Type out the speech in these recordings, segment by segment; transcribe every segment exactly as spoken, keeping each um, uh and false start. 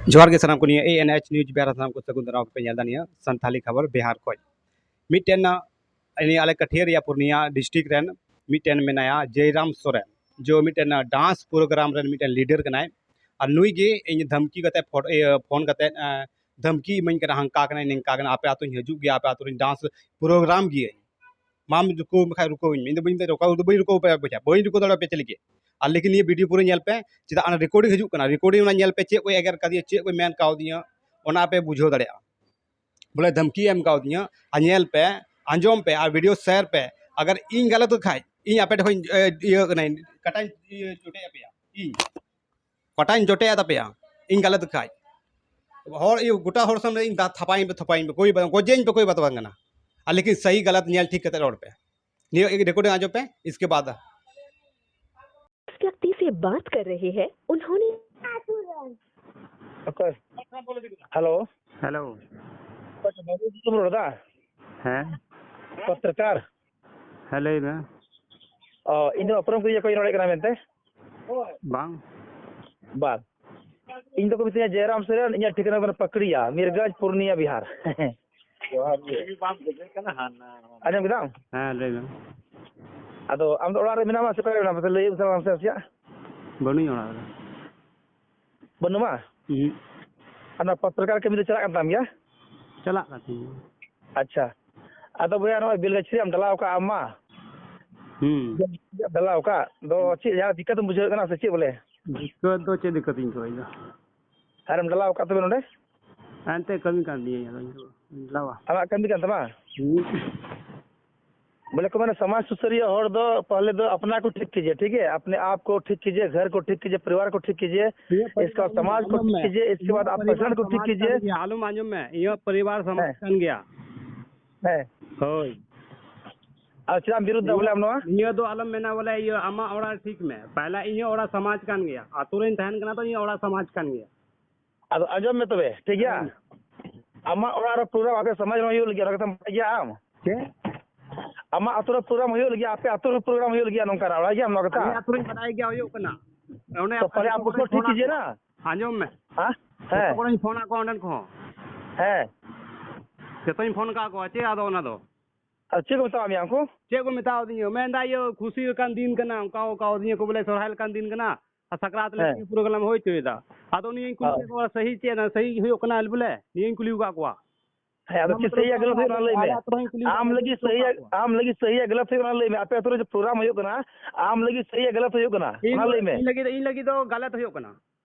ᱡᱚᱦᱟᱨ ᱜᱮ ᱥᱟᱱᱟᱢ ᱠᱚ, ᱱᱤᱭᱟᱹ A N H News Bihar ᱥᱟᱱᱟᱢ ᱠᱚ ᱥᱟᱹᱜᱩᱱ ᱫᱟᱨᱟᱢ ᱯᱮ ᱧᱮᱞ ᱮᱫᱟ ᱱᱤᱭᱟᱹ ᱥᱟᱱᱛᱷᱟᱞᱤ ᱠᱷᱚᱵᱚᱨ ᱵᱤᱦᱟᱨ ᱠᱷᱚᱡ᱾ ᱢᱤᱫᱴᱮᱱ, ᱱᱤᱭᱟᱹ ᱟᱞᱮ ᱠᱟᱴᱷᱤᱭᱟᱹ ᱨᱮᱭᱟᱜ ᱯᱩᱨᱱᱤᱭᱟ district ᱨᱮᱱ ᱢᱤᱫᱴᱮᱱ ᱢᱮᱱᱟᱭᱟ ᱡᱚᱭᱨᱟᱢ ᱥᱚᱨᱮᱱ, ᱡᱚ ᱢᱤᱫᱴᱮᱱ dance program ᱨᱮᱱ ᱢᱤᱫᱴᱮᱱ leader ᱠᱟᱱᱟᱭ᱾ ᱟᱨ ᱱᱩᱭ ᱜᱮ ᱤᱧ ᱫᱷᱟᱢᱠᱤ ᱠᱟᱛᱮ ᱯᱷᱳ-, ᱤᱭᱟᱹ, ᱯᱷᱳᱱ ᱠᱟᱛᱮ, ᱮ, ᱫᱷᱟᱢᱠᱤ ᱤᱢᱟᱹᱧ ᱠᱟᱱᱟ, ᱦᱟᱝᱠᱟ ᱠᱟᱱᱟᱭ, ᱱᱤᱝᱠᱟ ᱠᱟᱱᱟ, ᱟᱯᱮ ᱟᱹᱛᱩᱧ ᱦᱤᱡᱩᱜ ᱜᱮᱭᱟ, ᱟᱯᱮ ᱟᱹᱛᱩ ᱨᱮᱧ dance program ᱜᱤᱭᱟᱹᱧ᱾ ᱢᱟᱢ ᱨᱩᱠᱟᱹᱣ ᱢᱮ ᱠᱷᱟᱡ ᱨᱩᱠᱟᱹᱣ ᱤᱧ ᱢᱮ, ᱤᱧ ᱫᱚ ᱵᱟᱹᱧ ᱨᱩᱠᱟᱹᱣ ᱯᱮᱭᱟ ᱵᱚᱭᱦᱟ, ᱵᱟᱹᱧ ᱨᱩᱠᱟᱹᱣ ᱫᱟᱲᱮᱭᱟᱯᱮᱭᱟ ᱪᱮᱫ ᱞᱟᱹᱜᱤᱫ᱾ ᱟᱨ ᱞᱮᱠᱤᱱ ᱱᱤᱭᱟᱹ video ᱯᱩᱨᱟᱹ ᱧᱮᱞ ᱯᱮ, ᱪᱮᱫᱟᱜ ᱚᱱᱟ recording ᱦᱤᱡᱩᱜ ᱠᱟᱱᱟ, recording ᱚᱱᱟ ᱧᱮᱞ ᱯᱮ, ᱪᱮᱫ ᱠᱚ ᱮᱜᱮᱨ ᱠᱟᱫᱤᱧᱟ, ᱪᱮᱫ ᱠᱚ ᱢᱮᱱ ᱠᱟᱣᱫᱤᱧᱟ, ᱚᱱᱟ ᱯᱮ ᱵᱩᱡᱷᱟᱹᱣ ᱫᱟᱲᱮᱭᱟᱜᱼᱟ᱾ ᱵᱚᱞᱮ ᱫᱷᱟᱢᱠᱤ ᱮᱢ ᱠᱟᱣᱫᱤᱧᱟ, ᱟᱨ ᱧᱮᱞ ᱯᱮ, ᱟᱸᱡᱚᱢ ᱯᱮ, ᱟᱨ video share ᱯᱮ᱾ ᱟᱜᱟᱨ ᱤᱧ ᱜᱟᱞᱟᱛ ᱠᱷᱟᱡ, ᱤᱧ ᱟᱯᱮ ᱴᱷᱮᱱ ᱠᱷᱚᱱ, ᱮ, ᱤᱭᱟᱹ ᱠᱟᱹᱱᱟᱹᱧ, ᱠᱟᱴᱟᱧ, ᱤᱭᱟᱹ, ᱪᱚᱴᱮᱡ ᱟᱯᱮᱭᱟ, ᱤᱧ ᱠᱟᱴᱟᱧ ᱡᱚᱴᱮᱫ ᱛᱟᱯᱮᱭᱟ, ᱤᱧ ᱜᱟᱞᱟᱛ ᱠᱷᱟᱡ᱾ ᱦᱚᱲ ᱤᱭᱟᱹ ᱜᱚᱴᱟ ᱦᱚᱲ ᱥᱟᱢᱱᱮ ᱤᱧ ᱫᱟ-, ᱛᱷᱟᱯᱟᱭᱤᱧ ᱯᱮ, ᱛᱷᱟᱯᱟᱭᱤᱧ ᱯᱮ, ᱠᱳᱭ ᱵᱟ-, ᱜᱚᱡᱮᱧ ᱯᱮ, ᱠᱳᱭ ᱵᱟᱛᱟ ᱵᱟᱝ ᱠᱟᱱᱟ᱾ ᱟᱨ ᱞᱮᱠᱤᱱ ᱥᱟᱦᱤ ᱜᱟᱞᱟᱛ ᱧᱮᱞ ᱴᱷᱤᱠ ᱠᱟᱛᱮ ᱨᱚᱲ ᱯᱮ᱾ ᱱᱤᱭᱟᱹ recording ᱟᱸᱡᱚᱢ ᱯᱮ, ᱤᱥᱠᱮ ᱵᱟᱫ᱾ जिस व्यक्ति से बात कर रहे हैं, उन्होंने ᱚᱠᱚᱭ? ᱦᱮᱞᱳ᱾ ᱦᱮᱞᱳ᱾ ᱚᱠᱚᱭ ᱪᱚ ᱵᱟᱹᱵᱩ ᱠᱤᱥᱠᱩᱢ ᱨᱚᱲ ᱮᱫᱟ? ᱦᱮᱸ᱾ ᱯᱚᱛᱨᱚᱠᱟᱨ? ᱦᱮᱸ, ᱞᱟᱹᱭ ᱢᱮ᱾ ᱚ, ᱤᱧ ᱫᱚ ᱩᱯᱨᱩᱢ ᱠᱚ ᱤᱭᱟᱹ ᱠᱚᱧ ᱨᱚᱲᱮᱫ ᱠᱟᱱᱟ ᱢᱮᱱᱛᱮ? ᱵᱟᱝ᱾ ᱵᱟᱝ᱾ ᱤᱧ ᱫᱚᱠᱚ ᱢᱤᱛᱟᱹᱧᱟ ᱡᱚᱭᱨᱟᱢ ᱥᱚᱨᱮᱱ, ᱤᱧᱟᱹᱜ ᱴᱷᱤᱠᱟᱹᱱᱟ ᱠᱟᱱᱟ ᱯᱟᱠᱲᱤᱭᱟ, ᱢᱤᱨᱜᱟᱸᱡᱽ, ᱯᱩᱨᱱᱤᱭᱟ, ᱵᱤᱦᱟᱨ᱾ ᱡᱚᱦᱟᱨ ᱜᱮ᱾ ᱟᱸᱡᱚᱢ ᱠᱮᱫᱟᱢ? ᱦᱮᱸ, ᱞᱟᱹᱭ ᱢᱮ᱾ ᱟᱫᱚ ᱟᱢ ᱫᱚ ᱚᱲᱟᱜ ᱨᱮ ᱢᱮᱱᱟᱢᱟ ᱥᱮ ᱚᱠᱟ ᱨᱮ ᱢᱮᱱᱟᱢᱟ? ᱢᱟᱥᱮ ᱞᱟᱹᱭ ᱢᱮᱥᱮ ᱱᱟᱥᱮᱭᱟᱜ᱾ ᱵᱟᱹᱱᱩᱧ ᱚᱲᱟᱜ ᱨᱮ᱾ ᱵᱟᱹᱱᱩᱢᱟ? ᱦᱩᱸ᱾ ᱟᱨ ᱱᱚᱣᱟ ᱯᱚᱛᱨᱚᱠᱟᱨ ᱠᱟᱹᱢᱤ ᱫᱚ ᱪᱟᱞᱟᱜ ᱠᱟᱱ ᱛᱟᱢ ᱜᱮᱭᱟ? ᱪᱟᱞᱟᱜ ᱠᱟᱱ ᱛᱤᱧ ᱜᱮᱭᱟ᱾ ᱟᱪᱪᱷᱟ᱾ ᱟᱫᱚ ᱵᱚᱭᱦᱟ, ᱱᱚᱜᱼᱚᱭ ᱵᱮᱞᱜᱟᱹᱪᱷᱤ ᱨᱮᱢ ᱰᱷᱟᱞᱟᱣ ᱠᱟᱜᱼᱟ ᱟᱢ ᱢᱟ? ᱦᱩᱸ᱾ ᱰᱷᱟᱞᱟᱣ ᱠᱟᱜ ᱫᱚ ᱪᱮᱫ ᱡᱟᱦᱟᱸ ᱫᱤᱠᱠᱟᱛ ᱮᱢ ᱵᱩᱡᱷᱟᱹᱣᱮᱫ ᱠᱟᱱᱟ ᱥᱮ ᱪᱮᱫ ᱵᱚᱞᱮ? ᱫᱤᱠᱠᱟᱹᱛ ᱫᱚ ᱪᱮᱫ ᱫᱤᱠᱠᱟᱹᱛ ᱤᱧ ᱟᱹᱭᱠᱟᱹᱣ ᱮᱫᱟ? ᱟᱨᱮᱢ ᱰᱷᱟᱞᱟᱣ ᱠᱟᱜ ᱛᱚᱵᱮ ᱱᱚᱰᱮ? ᱮᱱᱛᱮ ᱠᱟᱹᱢᱤ ᱠᱟᱱ ᱛᱤᱧᱟᱹ, ᱟᱫᱚ ᱤᱧ ᱫᱚ ᱰᱷᱟᱞᱟᱣᱟ᱾ ᱟᱢᱟᱜ ᱠᱟᱹᱢᱤ ᱠᱟᱱ ᱛᱟᱢᱟ? ᱦᱩᱸ᱾ ᱵᱚᱞᱮ ᱠᱚ ᱢᱮᱱᱟ, ᱥᱚᱢᱟᱡᱽ ᱥᱩᱥᱟᱹᱨᱤᱭᱟᱹ ᱦᱚᱲ ᱫᱚ ᱯᱟᱦᱞᱮ ᱫᱚ ᱟᱯᱱᱟ ᱠᱚ ᱴᱷᱤᱠ ᱠᱤᱡᱤᱭᱮ, ᱴᱷᱤᱠ ᱜᱮ? ᱟᱯᱱᱮ ᱟᱯ ᱠᱚ ᱴᱷᱤᱠ ᱠᱤᱡᱤᱭᱮ, ᱜᱷᱚᱨ ᱠᱚ ᱴᱷᱤᱠ ᱠᱤᱡᱤᱭᱮ, ᱯᱚᱨᱤᱵᱟᱨ ᱤᱥᱠᱮ ᱵᱟᱫ ᱥᱚᱢᱟᱡᱽ ᱠᱚ ᱴᱷᱤᱠ ᱠᱤᱡᱤᱭᱮ, ᱤᱥᱠᱮ ᱵᱟᱫ ᱟᱯ ᱯᱟᱥᱟᱱ ᱠᱚ ᱴᱷᱤᱠ ᱠᱤᱡᱤᱭᱮ᱾ ᱟᱞᱚᱢ ᱟᱸᱡᱚᱢ ᱢᱮ, ᱤᱧᱟᱹᱜ ᱯᱚᱨᱤᱵᱟᱨ ᱥᱚᱢᱟᱡᱽ ᱦᱮᱸ᱾ ᱠᱟᱱ ᱜᱮᱭᱟ᱾ ᱦᱮᱸ᱾ ᱦᱳᱭ᱾ ᱟᱨ ᱪᱮᱫᱟᱜ ᱮᱢ ᱵᱤᱨᱩᱫᱷ ᱫᱟ ᱵᱚᱞᱮ ᱟᱢ ᱱᱚᱣᱟ? ᱱᱤᱭᱟᱹ ᱫᱚ ᱟᱞᱚᱢ ᱢᱮᱱᱟ ᱵᱚᱞᱮ ᱤᱭᱟᱹ ᱟᱢᱟᱜ ᱚᱲᱟᱜ ᱴᱷᱤᱠ ᱢᱮ, ᱯᱟᱦᱞᱟ ᱤᱧᱟᱹᱜ ᱚᱲᱟᱜ ᱥᱚᱢᱟᱡᱽ ᱠᱟᱱ ᱜᱮᱭᱟ, ᱟᱛᱳ ᱨᱮᱧ ᱛᱟᱦᱮᱱ ᱠᱟᱱᱟ ᱛᱚ ᱤᱧᱟᱹᱜ ᱚᱲᱟᱜ ᱥᱚᱢᱟᱡᱽ ᱠᱟᱱ ᱜᱮᱭᱟ᱾ ᱟᱫᱚ ᱟᱸᱡᱚᱢ ᱢᱮ ᱛᱚᱵᱮ, ᱴᱷᱤᱠ ᱜᱮᱭᱟ? ᱦᱮᱸ᱾ ᱟᱢᱟᱜ ᱚᱲᱟᱜ ᱨᱮ ᱯᱨᱳᱜᱨᱟᱢ ᱟᱯᱮ ᱥᱚᱢᱟᱡᱽ ᱨᱮ ᱦᱩᱭᱩᱜ ᱞᱟᱹᱜᱤᱫ, ᱚᱱᱟ ᱠᱟᱛᱷᱟᱢ ᱵᱟᱰᱟᱭ ᱜᱮᱭᱟ ᱟᱢ? ᱪᱮᱫ? ᱟᱢᱟᱜ ᱟᱛᱳ ᱨᱮ ᱯᱨᱳᱜᱨᱟᱢ ᱦᱩᱭᱩᱜ ᱞᱟᱹᱜᱤᱫ, ᱟᱯᱮ ᱟᱛᱳ ᱨᱮ ᱯᱨᱳᱜᱨᱟᱢ ᱦᱩᱭᱩᱜ ᱞᱟᱹᱜᱤᱫ, ᱱᱚᱝᱠᱟᱱᱟᱜ ᱵᱟᱲᱟᱭ ᱜᱮᱭᱟᱢ ᱱᱚᱣᱟ ᱠᱟᱛᱷᱟ? ᱟᱞᱮ ᱟᱛᱳ ᱨᱮᱧ ᱵᱟᱰᱟᱭ ᱜᱮᱭᱟ ᱦᱩᱭᱩᱜ ᱠᱟᱱᱟ᱾ ᱚᱸᱰᱮ ᱛᱚ ᱯᱟᱞᱮ ᱟᱯᱮ ᱟᱯᱮ ᱠᱚ ᱠᱚᱨᱮ ᱴᱷᱤᱠ ᱯᱷᱳᱱ ᱜᱮᱭᱟ ᱟᱠᱚ᱾ ᱱᱟ? ᱟᱸᱡᱚᱢ ᱢᱮ᱾ ᱦᱮᱸ? ᱦᱮᱸ᱾ ᱡᱚᱛᱚ ᱠᱚᱲᱟᱧ ᱯᱷᱳᱱ ᱟᱫ ᱠᱚᱣᱟ ᱚᱸᱰᱮᱱ ᱠᱚᱦᱚᱸ᱾ ᱦᱮᱸ᱾ ᱡᱚᱛᱚᱧ ᱯᱷᱳᱱ ᱟᱠᱟᱫ ᱠᱚᱣᱟ, ᱪᱮᱫ ᱟᱫᱚ ᱚᱱᱟ ᱫᱚ? ᱟᱨ ᱪᱮᱫ ᱠᱚ ᱢᱮᱛᱟᱣ ᱫᱤᱧᱟ ᱩᱱᱠᱩ? ᱪᱮᱫ ᱠᱚ ᱢᱮᱛᱟᱣ ᱫᱤᱧᱟ? ᱢᱮᱱᱫᱟ, ᱤᱭᱟᱹ, ᱠᱷᱩᱥᱤ ᱞᱮᱠᱟᱱ ᱫᱤᱱ ᱠᱟᱱᱟ, ᱚᱱᱠᱟ ᱚᱱᱠᱟ ᱫᱤᱧᱟ ᱠᱚ ᱵᱚᱞᱮ, ᱥᱚᱨᱦᱟᱭ ᱞᱮᱠᱟᱱ ᱫᱤᱱ ᱠᱟᱱᱟ, ᱟᱨ ᱥᱟᱠᱨᱟᱛ ᱞᱮ ᱦᱮᱸ᱾ ᱯᱨᱳᱜᱨᱟᱢ ᱦᱩᱭ ᱦᱚᱪᱚᱭᱮᱫᱟ᱾ ᱟᱫᱚ ᱩᱱᱤᱧ ᱠᱩᱞᱤ ᱦᱳᱭ᱾ ᱠᱮᱫ ᱠᱚᱣᱟ, ᱥᱟᱹᱦᱤ ᱪᱮᱫ, ᱥᱟᱹᱦᱤ ᱦᱩᱭᱩᱜ ᱠᱟᱱᱟ ᱵᱚᱞᱮ? ᱱᱤᱭᱟᱹᱧ ᱠᱩᱞᱤ ᱟᱠᱟᱫ ᱠᱚᱣᱟ᱾ ᱦᱮᱸ, ᱟᱫᱚ ᱚᱱᱟ ᱪᱮᱫ ᱢᱚᱛᱞᱚᱵ ᱥᱟᱹᱦᱤᱭᱟᱜ ᱜᱟᱹᱞᱟᱹᱛ ᱦᱩᱭᱩᱜ ᱠᱟᱱᱟ, ᱞᱟᱹᱭ ᱢᱮ᱾ ᱟᱞᱮ ᱟᱹᱛᱩ ᱨᱮᱦᱚᱸᱧ ᱠᱩᱞᱤ ᱟᱠᱟᱫ ᱟᱢ ᱠᱚᱣᱟ, ᱞᱟᱹᱜᱤᱫ ᱠᱩᱞᱤ ᱟᱠᱟᱫ ᱥᱟᱹᱦᱤᱭᱟᱜ, ᱠᱚᱣᱟ᱾ ᱟᱢ ᱞᱟᱹᱜᱤᱫ ᱥᱟᱹᱦᱤᱭᱟᱜ ᱜᱟᱹᱞᱟᱛ ᱦᱩᱭᱩᱜ ᱠᱟᱱᱟ, ᱞᱟᱹᱭ ᱢᱮ᱾ ᱟᱯᱮ ᱟᱹᱛᱩ ᱨᱮ ᱡᱮ ᱯᱨᱳᱜᱨᱟᱢ ᱦᱩᱭᱩᱜ ᱠᱟᱱᱟ, ᱟᱢ ᱞᱟᱹᱜᱤᱫ ᱥᱟᱹᱦᱤᱭᱟᱜ ᱜᱟᱹᱞᱟᱛ ᱦᱩᱭᱩᱜ ᱠᱟᱱᱟ, ᱤᱧ ᱚᱱᱟ ᱞᱟᱹᱭ ᱢᱮ᱾ ᱤᱧ ᱞᱟᱹᱜᱤᱫ, ᱤᱧ ᱞᱟᱹᱜᱤᱫ ᱫᱚ ᱜᱟᱞᱟᱛ ᱦᱩᱭᱩᱜ ᱠᱟᱱᱟ᱾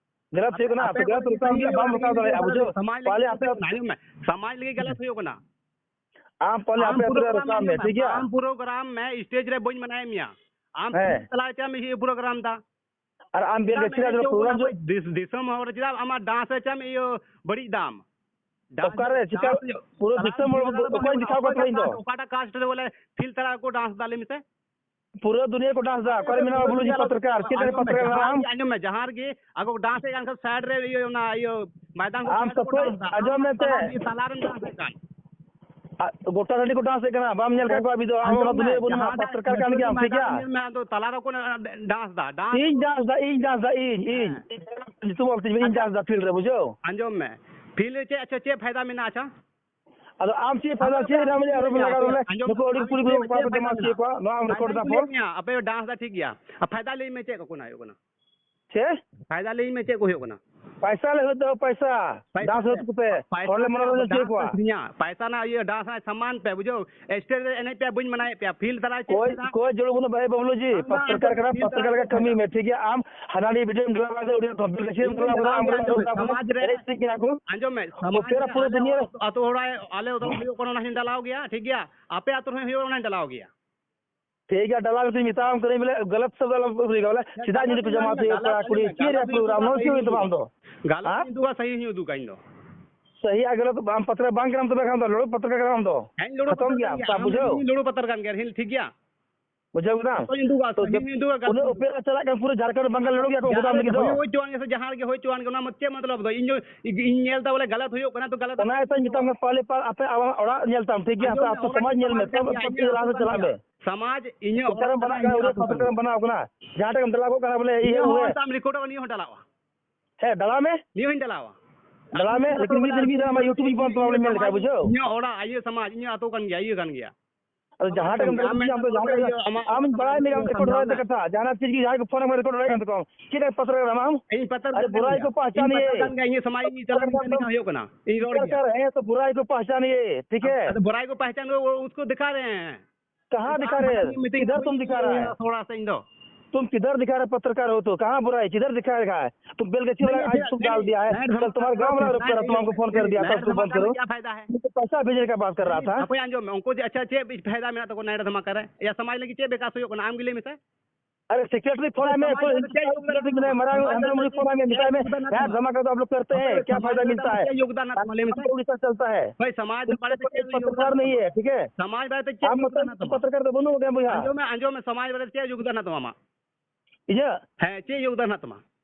ᱟᱯᱮ ᱟᱹᱛᱩ ᱨᱮ ᱟᱯᱮ ᱟᱹᱛᱩ ᱨᱮ ᱯᱨᱳᱜᱨᱟᱢ ᱦᱩᱭᱩᱜ ᱠᱟᱱᱟ, ᱟᱢ ᱞᱟᱹᱜᱤᱫ ᱨᱚᱠᱟᱣ ᱫᱟᱲᱮᱭᱟᱜᱼᱟ, ᱵᱩᱡᱷᱟᱹᱣ? ᱥᱚᱢᱟᱡᱽ ᱯᱟᱞᱮ ᱞᱟᱹᱜᱤᱫ ᱟᱯᱮ ᱟᱹᱛᱩ ᱟᱸᱡᱚᱢ ᱢᱮ, ᱥᱚᱢᱟᱡᱽ ᱞᱟᱹᱜᱤᱫ ᱜᱟᱞᱟᱛ ᱦᱩᱭᱩᱜ ᱠᱟᱱᱟ᱾ ᱟᱢ ᱯᱟᱞᱮ ᱟᱢ ᱟᱯᱮ ᱟᱹᱛᱩ ᱨᱮ ᱯᱨᱳᱜᱨᱟᱢ ᱨᱚᱠᱟᱣ ᱢᱮ, ᱟᱸᱡᱚᱢ ᱢᱮ, ᱴᱷᱤᱠ ᱜᱮᱭᱟ? ᱟᱢ ᱯᱨᱳᱜᱨᱟᱢ ᱢᱮ, ᱥᱴᱮᱡᱽ ᱨᱮ ᱵᱟᱹᱧ ᱢᱟᱱᱟᱭᱮᱫ ᱢᱮᱭᱟ᱾ ᱟᱢ ᱦᱮᱸ᱾ ᱛᱟᱞᱟ ᱪᱮᱫ ᱮᱢ ᱤᱭᱟᱹ ᱯᱨᱳᱜᱨᱟᱢ ᱫᱟ? ᱟᱨ ᱟᱢ ᱵᱮᱱ ᱪᱮᱫᱟᱜ ᱜᱟᱹᱪᱷᱤ ᱮᱱᱮᱡ ᱨᱮ ᱦᱚᱪᱚ ᱯᱨᱳᱜᱨᱟᱢ ᱠᱟᱱᱟ ᱡᱚ- ᱵᱷᱟᱹᱭ? ᱫᱤᱥ-, ᱫᱤᱥᱚᱢ ᱦᱚᱲ ᱪᱮᱫᱟᱜ ᱟᱢᱟᱜ ᱰᱟᱱᱥ ᱨᱮ ᱪᱮᱫ ᱮᱢ ᱤᱭᱟᱹ ᱵᱟᱹᱲᱤᱡ ᱫᱟᱢ? ᱰᱟᱱᱥ ᱚᱠᱟᱨᱮ ᱪᱤᱠᱟ ᱰᱟᱱᱥ ᱦᱩᱭᱩᱜ, ᱯᱩᱨᱟᱹ ᱰᱟᱱᱥ ᱫᱤᱥᱚᱢ ᱦᱚᱲ ᱰᱟᱱᱥ ᱫᱚ ᱚᱠᱚᱭ ᱵᱟᱹᱱᱩᱜ ᱫᱮᱠᱷᱟᱣ ᱠᱚᱣᱟ, ᱠᱟᱫ ᱛᱟᱦᱮᱸ ᱫᱚ? ᱚᱠᱟᱴᱟᱜ, ᱚᱠᱟᱴᱟᱜ ᱠᱟᱥᱴ ᱨᱮ ᱵᱚᱞᱮ ᱯᱷᱤᱞ ᱛᱟᱨᱟ ᱠᱚ ᱰᱟᱱᱥ ᱫᱟ, ᱞᱟᱹᱭ ᱢᱮᱥᱮ? ᱯᱩᱨᱟᱹ ᱫᱩᱱᱤᱭᱟᱹ ᱠᱚ ᱰᱟᱱᱥ ᱫᱟ, ᱚᱠᱟᱨᱮ ᱢᱮᱱᱟᱜᱼᱟ ᱵᱚᱞᱮ ᱡᱤ ᱯᱟᱛᱨᱠᱟᱨ? ᱪᱮᱫ ᱞᱮᱠᱟ ᱟᱸᱡᱚᱢ ᱢᱮ, ᱯᱟᱛᱨᱠᱟᱨ ᱡᱟᱦᱟᱸ ᱠᱟᱱᱟᱢ? ᱨᱮᱜᱮ, ᱟᱸᱡᱚᱢ ᱢᱮ, ᱡᱟᱦᱟᱸ ᱨᱮᱜᱮ ᱟᱠᱚ ᱰᱟᱱᱥ ᱮᱫ ᱠᱟᱱ ᱠᱷᱟᱱ ᱥᱟᱭᱤᱰ ᱨᱮ ᱤᱭᱟᱹ, ᱚᱱᱟ ᱤᱭᱟᱹ ᱢᱚᱭᱫᱟᱱ ᱠᱚ ᱟᱢ ᱥᱟᱭᱤᱰ ᱨᱮᱠᱚ ᱥᱟᱯᱳᱡ, ᱰᱟᱱᱥ ᱫᱟ, ᱟᱸᱡᱚᱢ ᱟᱢ ᱢᱮ ᱛᱟᱞᱟ ᱮᱱᱛᱮ᱾ ᱨᱮ, ᱛᱟᱞᱟ ᱨᱮᱢ ᱰᱟᱱᱥ ᱮᱫ ᱠᱟᱱ᱾ ᱟ, ᱜᱚᱴᱟ ᱴᱟᱺᱰᱤ ᱠᱚ ᱰᱟᱱᱥ ᱮᱫ ᱠᱟᱱᱟ, ᱵᱟᱢ ᱧᱮᱞ ᱠᱟᱜ ᱠᱚᱣᱟ ᱟᱹᱵᱤᱱ ᱫᱚ? ᱟᱢ ᱟᱸᱡᱚᱢ ᱚᱱᱟ ᱢᱮ, ᱫᱩᱱᱤᱭᱟᱹ ᱵᱚᱱ ᱡᱟᱦᱟᱸ ᱯᱟᱛᱨᱠᱟᱨ ᱠᱟᱱ ᱜᱮᱭᱟᱢ, ᱴᱷᱤᱠ ᱢᱚᱭᱫᱟᱱ ᱜᱮᱭᱟ? ᱢᱮᱱᱟᱜᱼᱟ, ᱟᱫᱚ ᱛᱟᱞᱟ ᱨᱮ ᱚᱠᱚ ᱰᱟᱱᱥ ᱫᱟ, ᱰᱟᱱᱥ ᱤᱧ ᱰᱟᱱᱥ ᱫᱟ, ᱤᱧ ᱰᱟᱱᱥ ᱫᱟ, ᱤᱧ, ᱤᱧ᱾ ᱦᱮᱸ᱾ ᱧᱩᱛᱩᱢ ᱚᱞ ᱛᱤᱧ ᱢᱮ, ᱤᱧ ᱟᱪᱪᱷᱟ᱾ ᱰᱟᱱᱥ ᱫᱟ ᱯᱷᱤᱞᱰ ᱨᱮ, ᱵᱩᱡᱷᱟᱹᱣ? ᱟᱸᱡᱚᱢ ᱢᱮ, ᱯᱷᱤᱞᱰ ᱨᱮ ᱪᱮᱫ, ᱟᱪᱪᱷᱟ, ᱪᱮᱫ ᱯᱷᱟᱭᱫᱟ ᱢᱮᱱᱟᱜᱼᱟ? ᱟᱪᱪᱷᱟ, ᱟᱫᱚ ᱟᱢ ᱪᱮᱫ ᱯᱷᱟᱭᱫᱟ, ᱟᱯᱮ ᱪᱮᱫ ᱯᱮ ᱧᱟᱢ ᱞᱮᱜᱼᱟ? ᱟᱸᱡᱚᱢ ᱨᱚᱵᱤ ᱢᱮ, ᱞᱟᱜᱟᱣ ᱟᱯᱮ ᱵᱚᱞᱮ ᱟᱸᱡᱚᱢ ᱱᱩᱠᱩ ᱢᱮ, ᱟᱹᱰᱤ ᱟᱢ ᱠᱩᱲᱤ ᱪᱮᱫ ᱜᱤᱫᱽᱨᱟᱹ ᱯᱮ ᱠᱚᱲᱟ ᱠᱚ ᱪᱮᱫ ᱯᱮ ᱫᱮᱢᱟ ᱧᱟᱢ ᱦᱚᱪᱚᱭᱮᱫ ᱞᱮᱫᱟ? ᱠᱚᱣᱟ, ᱱᱚᱣᱟ ᱟᱢ ᱨᱮᱠᱚᱨᱰ ᱯᱷᱟᱭᱫᱟᱧ ᱫᱟ ᱯᱷᱚᱨ᱾ ᱠᱩᱞᱤᱭᱮᱫ ᱢᱮᱭᱟ, ᱟᱯᱮ ᱰᱟᱱᱥ ᱫᱟ ᱴᱷᱤᱠ ᱜᱮᱭᱟ, ᱟᱨ ᱯᱷᱟᱭᱫᱟ ᱞᱟᱹᱭ ᱢᱮ ᱪᱮᱫ ᱠᱚ ᱠᱟᱱᱟ ᱦᱩᱭᱩᱜ ᱠᱟᱱᱟ? ᱪᱮᱫ? ᱯᱷᱟᱭᱫᱟ ᱞᱟᱹᱭ ᱢᱮ ᱪᱮᱫ ᱠᱚ ᱦᱩᱭᱩᱜ ᱠᱟᱱᱟ? ᱯᱟᱭᱥᱟ ᱞᱮ ᱦᱩᱭᱩᱜ ᱫᱚ ᱯᱟᱭᱥᱟ, ᱯᱟᱭᱥᱟ ᱰᱟᱱᱥ ᱦᱩᱭᱩᱜ ᱛᱟᱠᱚ ᱯᱮ, ᱯᱟᱭᱥᱟ ᱦᱚᱲ ᱞᱮ ᱢᱚᱱᱮ ᱨᱮ ᱰᱟᱱᱥ ᱦᱚᱪᱚᱭᱮᱫ ᱠᱚᱣᱟ᱾ ᱟᱹᱠᱷᱨᱤᱧᱟ, ᱯᱟᱭᱥᱟ ᱨᱮᱱᱟᱜ ᱤᱭᱟᱹ ᱰᱟᱱᱥ ᱨᱮᱱᱟᱜ ᱥᱟᱢᱟᱱ ᱯᱮ, ᱵᱩᱡᱷᱟᱹᱣ? ᱥᱴᱮᱡ ᱨᱮ ᱮᱱᱮᱡ ᱯᱮ, ᱵᱟᱹᱧ ᱢᱟᱱᱟᱭᱮᱫ ᱯᱮᱭᱟ, ᱯᱷᱤᱞᱰ ᱛᱟᱞᱟ ᱨᱮ ᱪᱮᱫ ᱠᱚᱭ, ᱯᱷᱟᱭᱫᱟ? ᱠᱚᱭ ᱡᱚᱲᱩ ᱵᱚᱱᱟ ᱵᱷᱟᱭ ᱵᱟᱵᱞᱩ ᱡᱤ, ᱵᱟᱝ, ᱵᱟᱝ, ᱯᱟᱛᱨᱠᱟᱨ ᱠᱟᱱᱟ, ᱯᱷᱤᱞᱰ ᱛᱟᱞᱟ ᱨᱮ ᱯᱟᱛᱨᱠᱟᱨ ᱪᱮᱫ ᱠᱟᱹᱢᱤ ᱯᱷᱟᱭᱫᱟ? ᱢᱮ, ᱴᱷᱤᱠ ᱜᱮᱭᱟ? ᱟᱢ ᱦᱟᱱᱟ ᱱᱤᱭᱟᱹ ᱵᱷᱤᱰᱤᱭᱳᱢ ᱰᱟᱞᱟᱣ ᱠᱟᱫᱟ, ᱩᱱᱤ ᱠᱚᱢᱯᱤᱴᱤᱥᱚᱱ ᱤᱧ ᱰᱟᱞᱟᱣ ᱠᱟᱫᱟ, ᱰᱟᱞᱟᱣ ᱟᱢ ᱜᱮᱭᱟ, ᱨᱮᱱ ᱟᱸᱡᱚᱢ ᱢᱮ, ᱮᱱᱮᱡ ᱥᱟᱢᱟᱡᱽ ᱥᱮᱨᱮᱧ ᱠᱟᱱᱟ ᱠᱚ᱾ ᱟᱸᱡᱚᱢ ᱢᱮ, ᱥᱟᱢᱟᱡᱽ ᱯᱩᱨᱟᱹ ᱨᱮ ᱫᱩᱱᱤᱭᱟᱹ ᱟᱞᱮ ᱨᱮ ᱟᱹᱛᱩ ᱦᱚᱲ, ᱟᱞᱮ ᱟᱹᱛᱩ ᱦᱚᱲ ᱦᱩᱭᱩᱜ ᱠᱟᱱᱟ, ᱚᱱᱟ ᱦᱚᱸᱧ ᱰᱟᱞᱟᱣ ᱜᱮᱭᱟ, ᱴᱷᱤᱠ ᱜᱮᱭᱟ? ᱟᱯᱮ ᱟᱹᱛᱩ ᱨᱮᱦᱚᱸ ᱦᱩᱭᱩᱜᱼᱟ, ᱚᱱᱟᱧ ᱰᱟᱞᱟᱣ ᱜᱮᱭᱟ᱾ ᱴᱷᱤᱠ ᱜᱮᱭᱟ, ᱰᱟᱞᱟᱣ ᱠᱟᱛᱮᱧ ᱢᱮᱛᱟᱢ ᱠᱟᱹᱱᱟᱹᱧ ᱵᱚᱞᱮ, ᱜᱟᱞᱟᱛ ᱥᱟᱵᱫ ᱟᱞᱚᱢ ᱩᱫᱩᱜᱟ ᱵᱚᱞᱮ, ᱪᱮᱫᱟᱜ ᱜᱟᱞᱟᱛ ᱧᱤᱫᱟᱹ ᱯᱮ ᱤᱧ ᱡᱚᱢᱟ ᱢᱮᱱᱫᱟ, ᱦᱚᱪᱚᱭᱮᱫ ᱜᱟᱞᱟᱛ ᱠᱚᱣᱟ ᱤᱧ ᱠᱩᱲᱤ? ᱢᱮᱱᱫᱟ, ᱪᱮᱫ ᱜᱟᱞᱟᱛ ᱨᱮᱭᱟᱜ ᱤᱧ ᱯᱨᱳᱜᱨᱟᱢ? ᱢᱮᱱᱫᱟ, ᱱᱚᱣᱟ ᱪᱮᱫ ᱥᱟᱹᱦᱤ ᱦᱩᱭᱩᱜ ᱛᱟᱢᱟ ᱟᱢ ᱫᱚ? ᱜᱟᱞᱟᱛ ᱦᱮᱸ? ᱤᱧ ᱩᱫᱩᱜᱟ, ᱥᱟᱹᱦᱤ ᱦᱚᱸᱧ ᱩᱫᱩᱜᱟ ᱤᱧ ᱫᱚ᱾ ᱥᱟᱹᱦᱤ ᱟᱨ ᱜᱟᱞᱟᱛ ᱟᱢ ᱯᱟᱛᱨᱟ ᱵᱟᱝ ᱠᱟᱱᱟᱢ, ᱛᱚᱵᱮ ᱠᱷᱟᱱ ᱫᱚ ᱞᱩᱲᱩ ᱯᱟᱛᱨᱟ ᱠᱟᱱᱟᱢ ᱫᱚ᱾ ᱦᱮᱸ, ᱤᱧ ᱞᱩᱲᱩ ᱠᱷᱟᱛᱚᱢ ᱯᱟᱛᱨᱟ ᱠᱟᱱ ᱜᱮᱭᱟᱢ, ᱜᱮᱭᱟ, ᱥᱟᱵ ᱟᱢ ᱵᱩᱡᱷᱟᱹᱣ? ᱤᱧ ᱞᱩᱲᱩ ᱯᱟᱛᱨᱟ ᱠᱟᱱ ᱜᱮᱭᱟ, ᱦᱮᱸ, ᱴᱷᱤᱠ ᱜᱮᱭᱟ᱾ ᱵᱩᱡᱷᱟᱹᱣ ᱠᱮᱫᱟᱢ? ᱡᱚᱛᱚᱧ ᱩᱫᱩᱜᱟ, ᱛᱚ ᱥᱟᱹᱦᱤ ᱡᱚᱛ-, ᱦᱚᱸᱧ ᱩᱫᱩᱜᱟ, ᱜᱟᱞᱟᱛ ᱩᱱᱟᱹᱜ ᱦᱚᱸᱧ ᱩᱯᱮᱞ ᱪᱟᱞᱟᱜ ᱠᱟᱱ, ᱯᱩᱨᱟᱹ ᱡᱷᱟᱲᱠᱷᱚᱸᱰ ᱵᱟᱝᱜᱟᱞ ᱞᱟᱹᱲᱩ ᱜᱮᱭᱟ ᱠᱚ ᱡᱟᱦᱟᱸ ᱜᱚᱴᱟ ᱨᱮᱜᱮ ᱢᱤᱫ ᱫᱚ᱾ ᱦᱩᱭ ᱦᱚᱪᱚᱣᱟᱱ ᱜᱮ ᱥᱮ ᱡᱟᱦᱟᱸ ᱨᱮᱜᱮ ᱦᱩᱭ ᱦᱚᱪᱚᱣᱟᱱ ᱜᱮ, ᱚᱱᱟ ᱢᱟ ᱪᱮᱫ ᱢᱚᱛᱞᱚᱵ ᱫᱚ? ᱤᱧ ᱫᱚ, ᱤᱧ ᱧᱮᱞ ᱮᱫᱟ ᱵᱚᱞᱮ ᱜᱟᱞᱟᱛ ᱦᱩᱭᱩᱜ ᱠᱟᱱᱟ, ᱛᱚ ᱜᱟᱞᱟᱛ ᱚᱱᱟ ᱜᱮᱛᱚᱧ ᱢᱮᱛᱟᱢ ᱠᱟᱱᱟ, ᱯᱟᱞᱮ ᱯᱟ-, ᱟᱯᱮ ᱟᱢᱟᱜ ᱚᱲᱟᱜ ᱧᱮᱞ ᱛᱟᱢ, ᱴᱷᱤᱠ ᱜᱮᱭᱟ? ᱟᱸᱡᱚᱢ ᱟᱯᱮ ᱢᱮ, ᱟᱛᱳ ᱚᱱᱟ ᱥᱚᱢᱟᱡᱽ ᱢᱟ ᱧᱮᱞ ᱢᱮ, ᱤᱧᱟᱜ ᱛᱚ ᱟᱹᱛᱩ ᱟᱯᱮ ᱠᱟᱱ ᱞᱟᱦᱟ ᱥᱮᱫ ᱜᱮᱭᱟ, ᱪᱟᱞᱟᱜ ᱤᱧᱟᱹᱜ ᱢᱮ᱾ ᱟᱹᱛᱩ ᱠᱟᱱ ᱜᱮᱭᱟ᱾ ᱥᱚᱢᱟᱡᱽ ᱤᱧᱟᱹᱜ ᱚᱲᱟᱜ ᱯᱟᱛᱨᱟ ᱠᱟᱱᱟ, ᱵᱟᱱᱟᱣ ᱠᱟᱱᱟ᱾ ᱡᱟᱦᱟᱸ ᱴᱷᱮᱱ ᱮᱢ ᱰᱟᱞᱟᱣ ᱠᱚᱜ ᱠᱟᱱᱟ ᱵᱚᱞᱮ, ᱤᱭᱟᱹ, ᱱᱤᱭᱟᱹ ᱦᱚᱸ ᱤᱭᱟᱹ᱾ ᱟᱢ ᱨᱮᱠᱚᱨᱰ, ᱱᱤᱭᱟᱹ ᱦᱚᱸᱧ ᱰᱟᱞᱟᱣᱟ᱾ ᱦᱮᱸ, ᱰᱟᱞᱟᱣ ᱢᱮ᱾ ᱱᱤᱭᱟᱹ ᱦᱚᱸᱧ ᱰᱟᱞᱟᱣᱟ᱾ ᱫᱟᱲᱟ ᱢᱮ, ᱞᱮᱠᱤᱱ ᱢᱤᱫ ᱫᱤᱱ ᱢᱤᱫ ᱫᱤᱱ ᱟᱢᱟᱜ YouTube ᱤᱧ ᱵᱚᱱᱫ ᱛᱟᱢᱟ ᱵᱚᱞᱮ ᱢᱮᱱ ᱞᱮᱠᱷᱟᱱ, ᱵᱩᱡᱷᱟᱹᱣ? ᱤᱧᱟᱹᱜ ᱚᱲᱟᱜ, ᱤᱭᱟᱹ ᱥᱚᱢᱟᱡᱽ, ᱤᱧᱟᱹᱜ ᱟᱹᱛᱩ ᱠᱟᱱ ᱜᱮᱭᱟ, ᱤᱭᱟᱹ ᱠᱟᱱ ᱜᱮᱭᱟ᱾ ᱟᱫᱚ ᱡᱟᱦᱟᱸ ᱴᱟᱜ ᱜᱮᱢ ᱟᱢ ᱢᱮᱱ ᱟᱢ ᱫᱚ ᱡᱟᱦᱟᱸ ᱴᱟᱜ ᱟᱢ ᱵᱟᱲᱟᱭ ᱢᱮ, ᱟᱢ ᱯᱮ ᱠᱚ ᱨᱚᱲ ᱮᱫ ᱠᱟᱛᱷᱟ, ᱡᱟᱦᱟᱱᱟᱜ ᱪᱤᱡ ᱜᱮ ᱡᱟᱦᱟᱸᱭ ᱠᱚ ᱯᱷᱳᱱ ᱟᱢ ᱨᱮᱠᱚᱨᱰ ᱵᱟᱲᱟᱭ ᱠᱟᱱ ᱛᱟᱠᱚᱣᱟ, ᱪᱮᱫ ᱨᱮ ᱯᱟᱛᱨᱚ ᱠᱟᱱᱟᱢ ᱟᱢ? ᱤᱧ ᱯᱟᱛᱨᱚ ᱟᱨᱮ ᱠᱟᱱ ᱵᱩᱨᱟᱭ ᱜᱮᱭᱟ᱾ ᱠᱚ ᱯᱟᱦᱪᱟᱱ ᱤᱧ ᱯᱟᱛᱨᱚ ᱤᱭᱟᱹ, ᱠᱟᱱ ᱜᱮᱭᱟ, ᱤᱧᱟᱹᱜ ᱥᱚᱢᱟᱡᱽ ᱤᱧ ᱪᱟᱞᱟᱣ ᱯᱟᱛᱨᱚ ᱞᱮᱱᱠᱷᱟᱱ ᱠᱟᱱ ᱱᱤᱝᱠᱟ ᱦᱩᱭᱩᱜ ᱠᱟᱱᱟ, ᱤᱧ ᱨᱚᱲ ᱯᱟᱛᱨᱚ ᱜᱮᱭᱟ᱾ ᱠᱟᱱ ᱦᱮᱸ ᱛᱚ ᱵᱩᱨᱟᱭ ᱠᱚ ᱯᱟᱦᱪᱟᱱ ᱤᱭᱟᱹ, ᱴᱷᱤᱠ ᱦᱮᱸ? ᱟᱫᱚ ᱵᱩᱨᱟᱭ ᱠᱚ ᱯᱟᱦᱪᱟᱱ ᱩᱥᱠᱚ ᱫᱤᱠᱷᱟ ᱨᱮ ᱦᱮᱸ। ᱠᱟᱦᱟᱸ ᱫᱤᱠᱷᱟ ᱨᱮ? ᱢᱤᱴᱤᱝ ᱠᱤᱫᱷᱟᱨ ᱛᱩᱢ ᱫᱤᱠᱷᱟ ᱨᱮ? ᱛᱷᱚᱲᱟ ᱥᱟ ᱤᱧ ᱫᱚ। तुम किधर दिखा रहे पत्रकार हो तो? कहाँ बुराई, किधर दिखाएगा? तुम बेलगछी वाला नहीं, आज तुम डाल दिया है, नहीं, कल तुम्हारे गांव वाला आरोप कर रहा, तुम हमको फोन कर दिया, कल तुम बंद करो। क्या फायदा है? तुमको पैसा भेजने का बात कर रहा था। ᱚᱠᱚᱭ ᱟᱸᱡᱚᱢ ᱢᱮ, ᱩᱱᱠᱩ ᱡᱮ ᱟᱪᱪᱷᱟ ᱪᱮᱫ ᱯᱷᱟᱭᱫᱟ ᱢᱮᱱᱟᱜ ᱛᱟᱠᱚᱣᱟ ᱱᱟᱭᱰᱟ ᱫᱷᱟᱢᱟᱠᱟ ᱨᱮ? ᱭᱟ ᱥᱚᱢᱟᱡᱽ ᱞᱟᱹᱜᱤᱫ ᱪᱮᱫ ᱵᱤᱠᱟᱥ ᱦᱩᱭᱩᱜ ᱠᱟᱱᱟ? ᱟᱢ ᱜᱮ ᱞᱟᱹᱭ ᱢᱮᱥᱮ᱾ ᱟᱨᱮ ᱥᱮᱠᱨᱮᱴᱟᱨᱤ ᱯᱷᱳᱱ ᱟᱭ ᱢᱮ, ᱥᱚᱢᱟᱡᱽ ᱠᱚᱭ ᱨᱮ ᱪᱮᱫ ᱥᱮᱠᱨᱮᱴᱟᱨᱤ ᱢᱮᱱᱟᱭᱟ, ᱢᱟᱨᱟᱝ ᱦᱮᱢᱵᱨᱚᱢ ᱩᱱᱤ ᱯᱷᱳᱱ ᱟᱭ ᱢᱮ, ᱢᱮᱛᱟᱭ ᱢᱮ, ᱥᱚᱢᱟᱡᱽ ᱨᱮ ᱪᱮᱫ ᱦᱮᱸ, ᱫᱷᱟᱢᱟᱠᱟ ᱫᱚ ᱟᱯ ᱞᱳᱜ ᱠᱟᱨᱛᱮ ᱦᱮᱸ, ᱠᱭᱟ ᱯᱷᱟᱭᱫᱟ ᱢᱤᱞᱛᱟ ᱦᱮ? ᱥᱚᱢᱟᱡᱽ ᱨᱮ ᱪᱮᱫ ᱯᱚᱛᱨᱚᱠᱟᱨ ᱱᱟᱦᱤ ᱦᱮ, ᱴᱷᱤᱠ ᱦᱮ? ᱥᱚᱢᱟᱡᱽ ᱨᱮ ᱪᱮᱫ ᱯᱚᱛᱨᱚᱠᱟᱨ ᱫᱚ ᱵᱟᱹᱱᱩᱜ ᱜᱮᱭᱟ ᱵᱚᱭᱦᱟ᱾ ᱟᱸᱡᱚᱢ ᱢᱮ, ᱟᱸᱡᱚᱢ ᱢᱮ, ᱥᱚᱢᱟᱡᱽ ᱨᱮ ᱪᱮᱫ ᱭᱳᱜᱽᱫᱟᱱ ᱦᱮᱱᱟᱜ ᱛᱟᱢᱟ ᱟᱢᱟᱜ? ᱤᱧᱟᱹᱜ? ᱦᱮᱸ, ᱪᱮᱫ ᱭᱳᱜᱽᱫᱟᱱ ᱦᱮᱱᱟᱜ ᱛᱟᱢᱟ?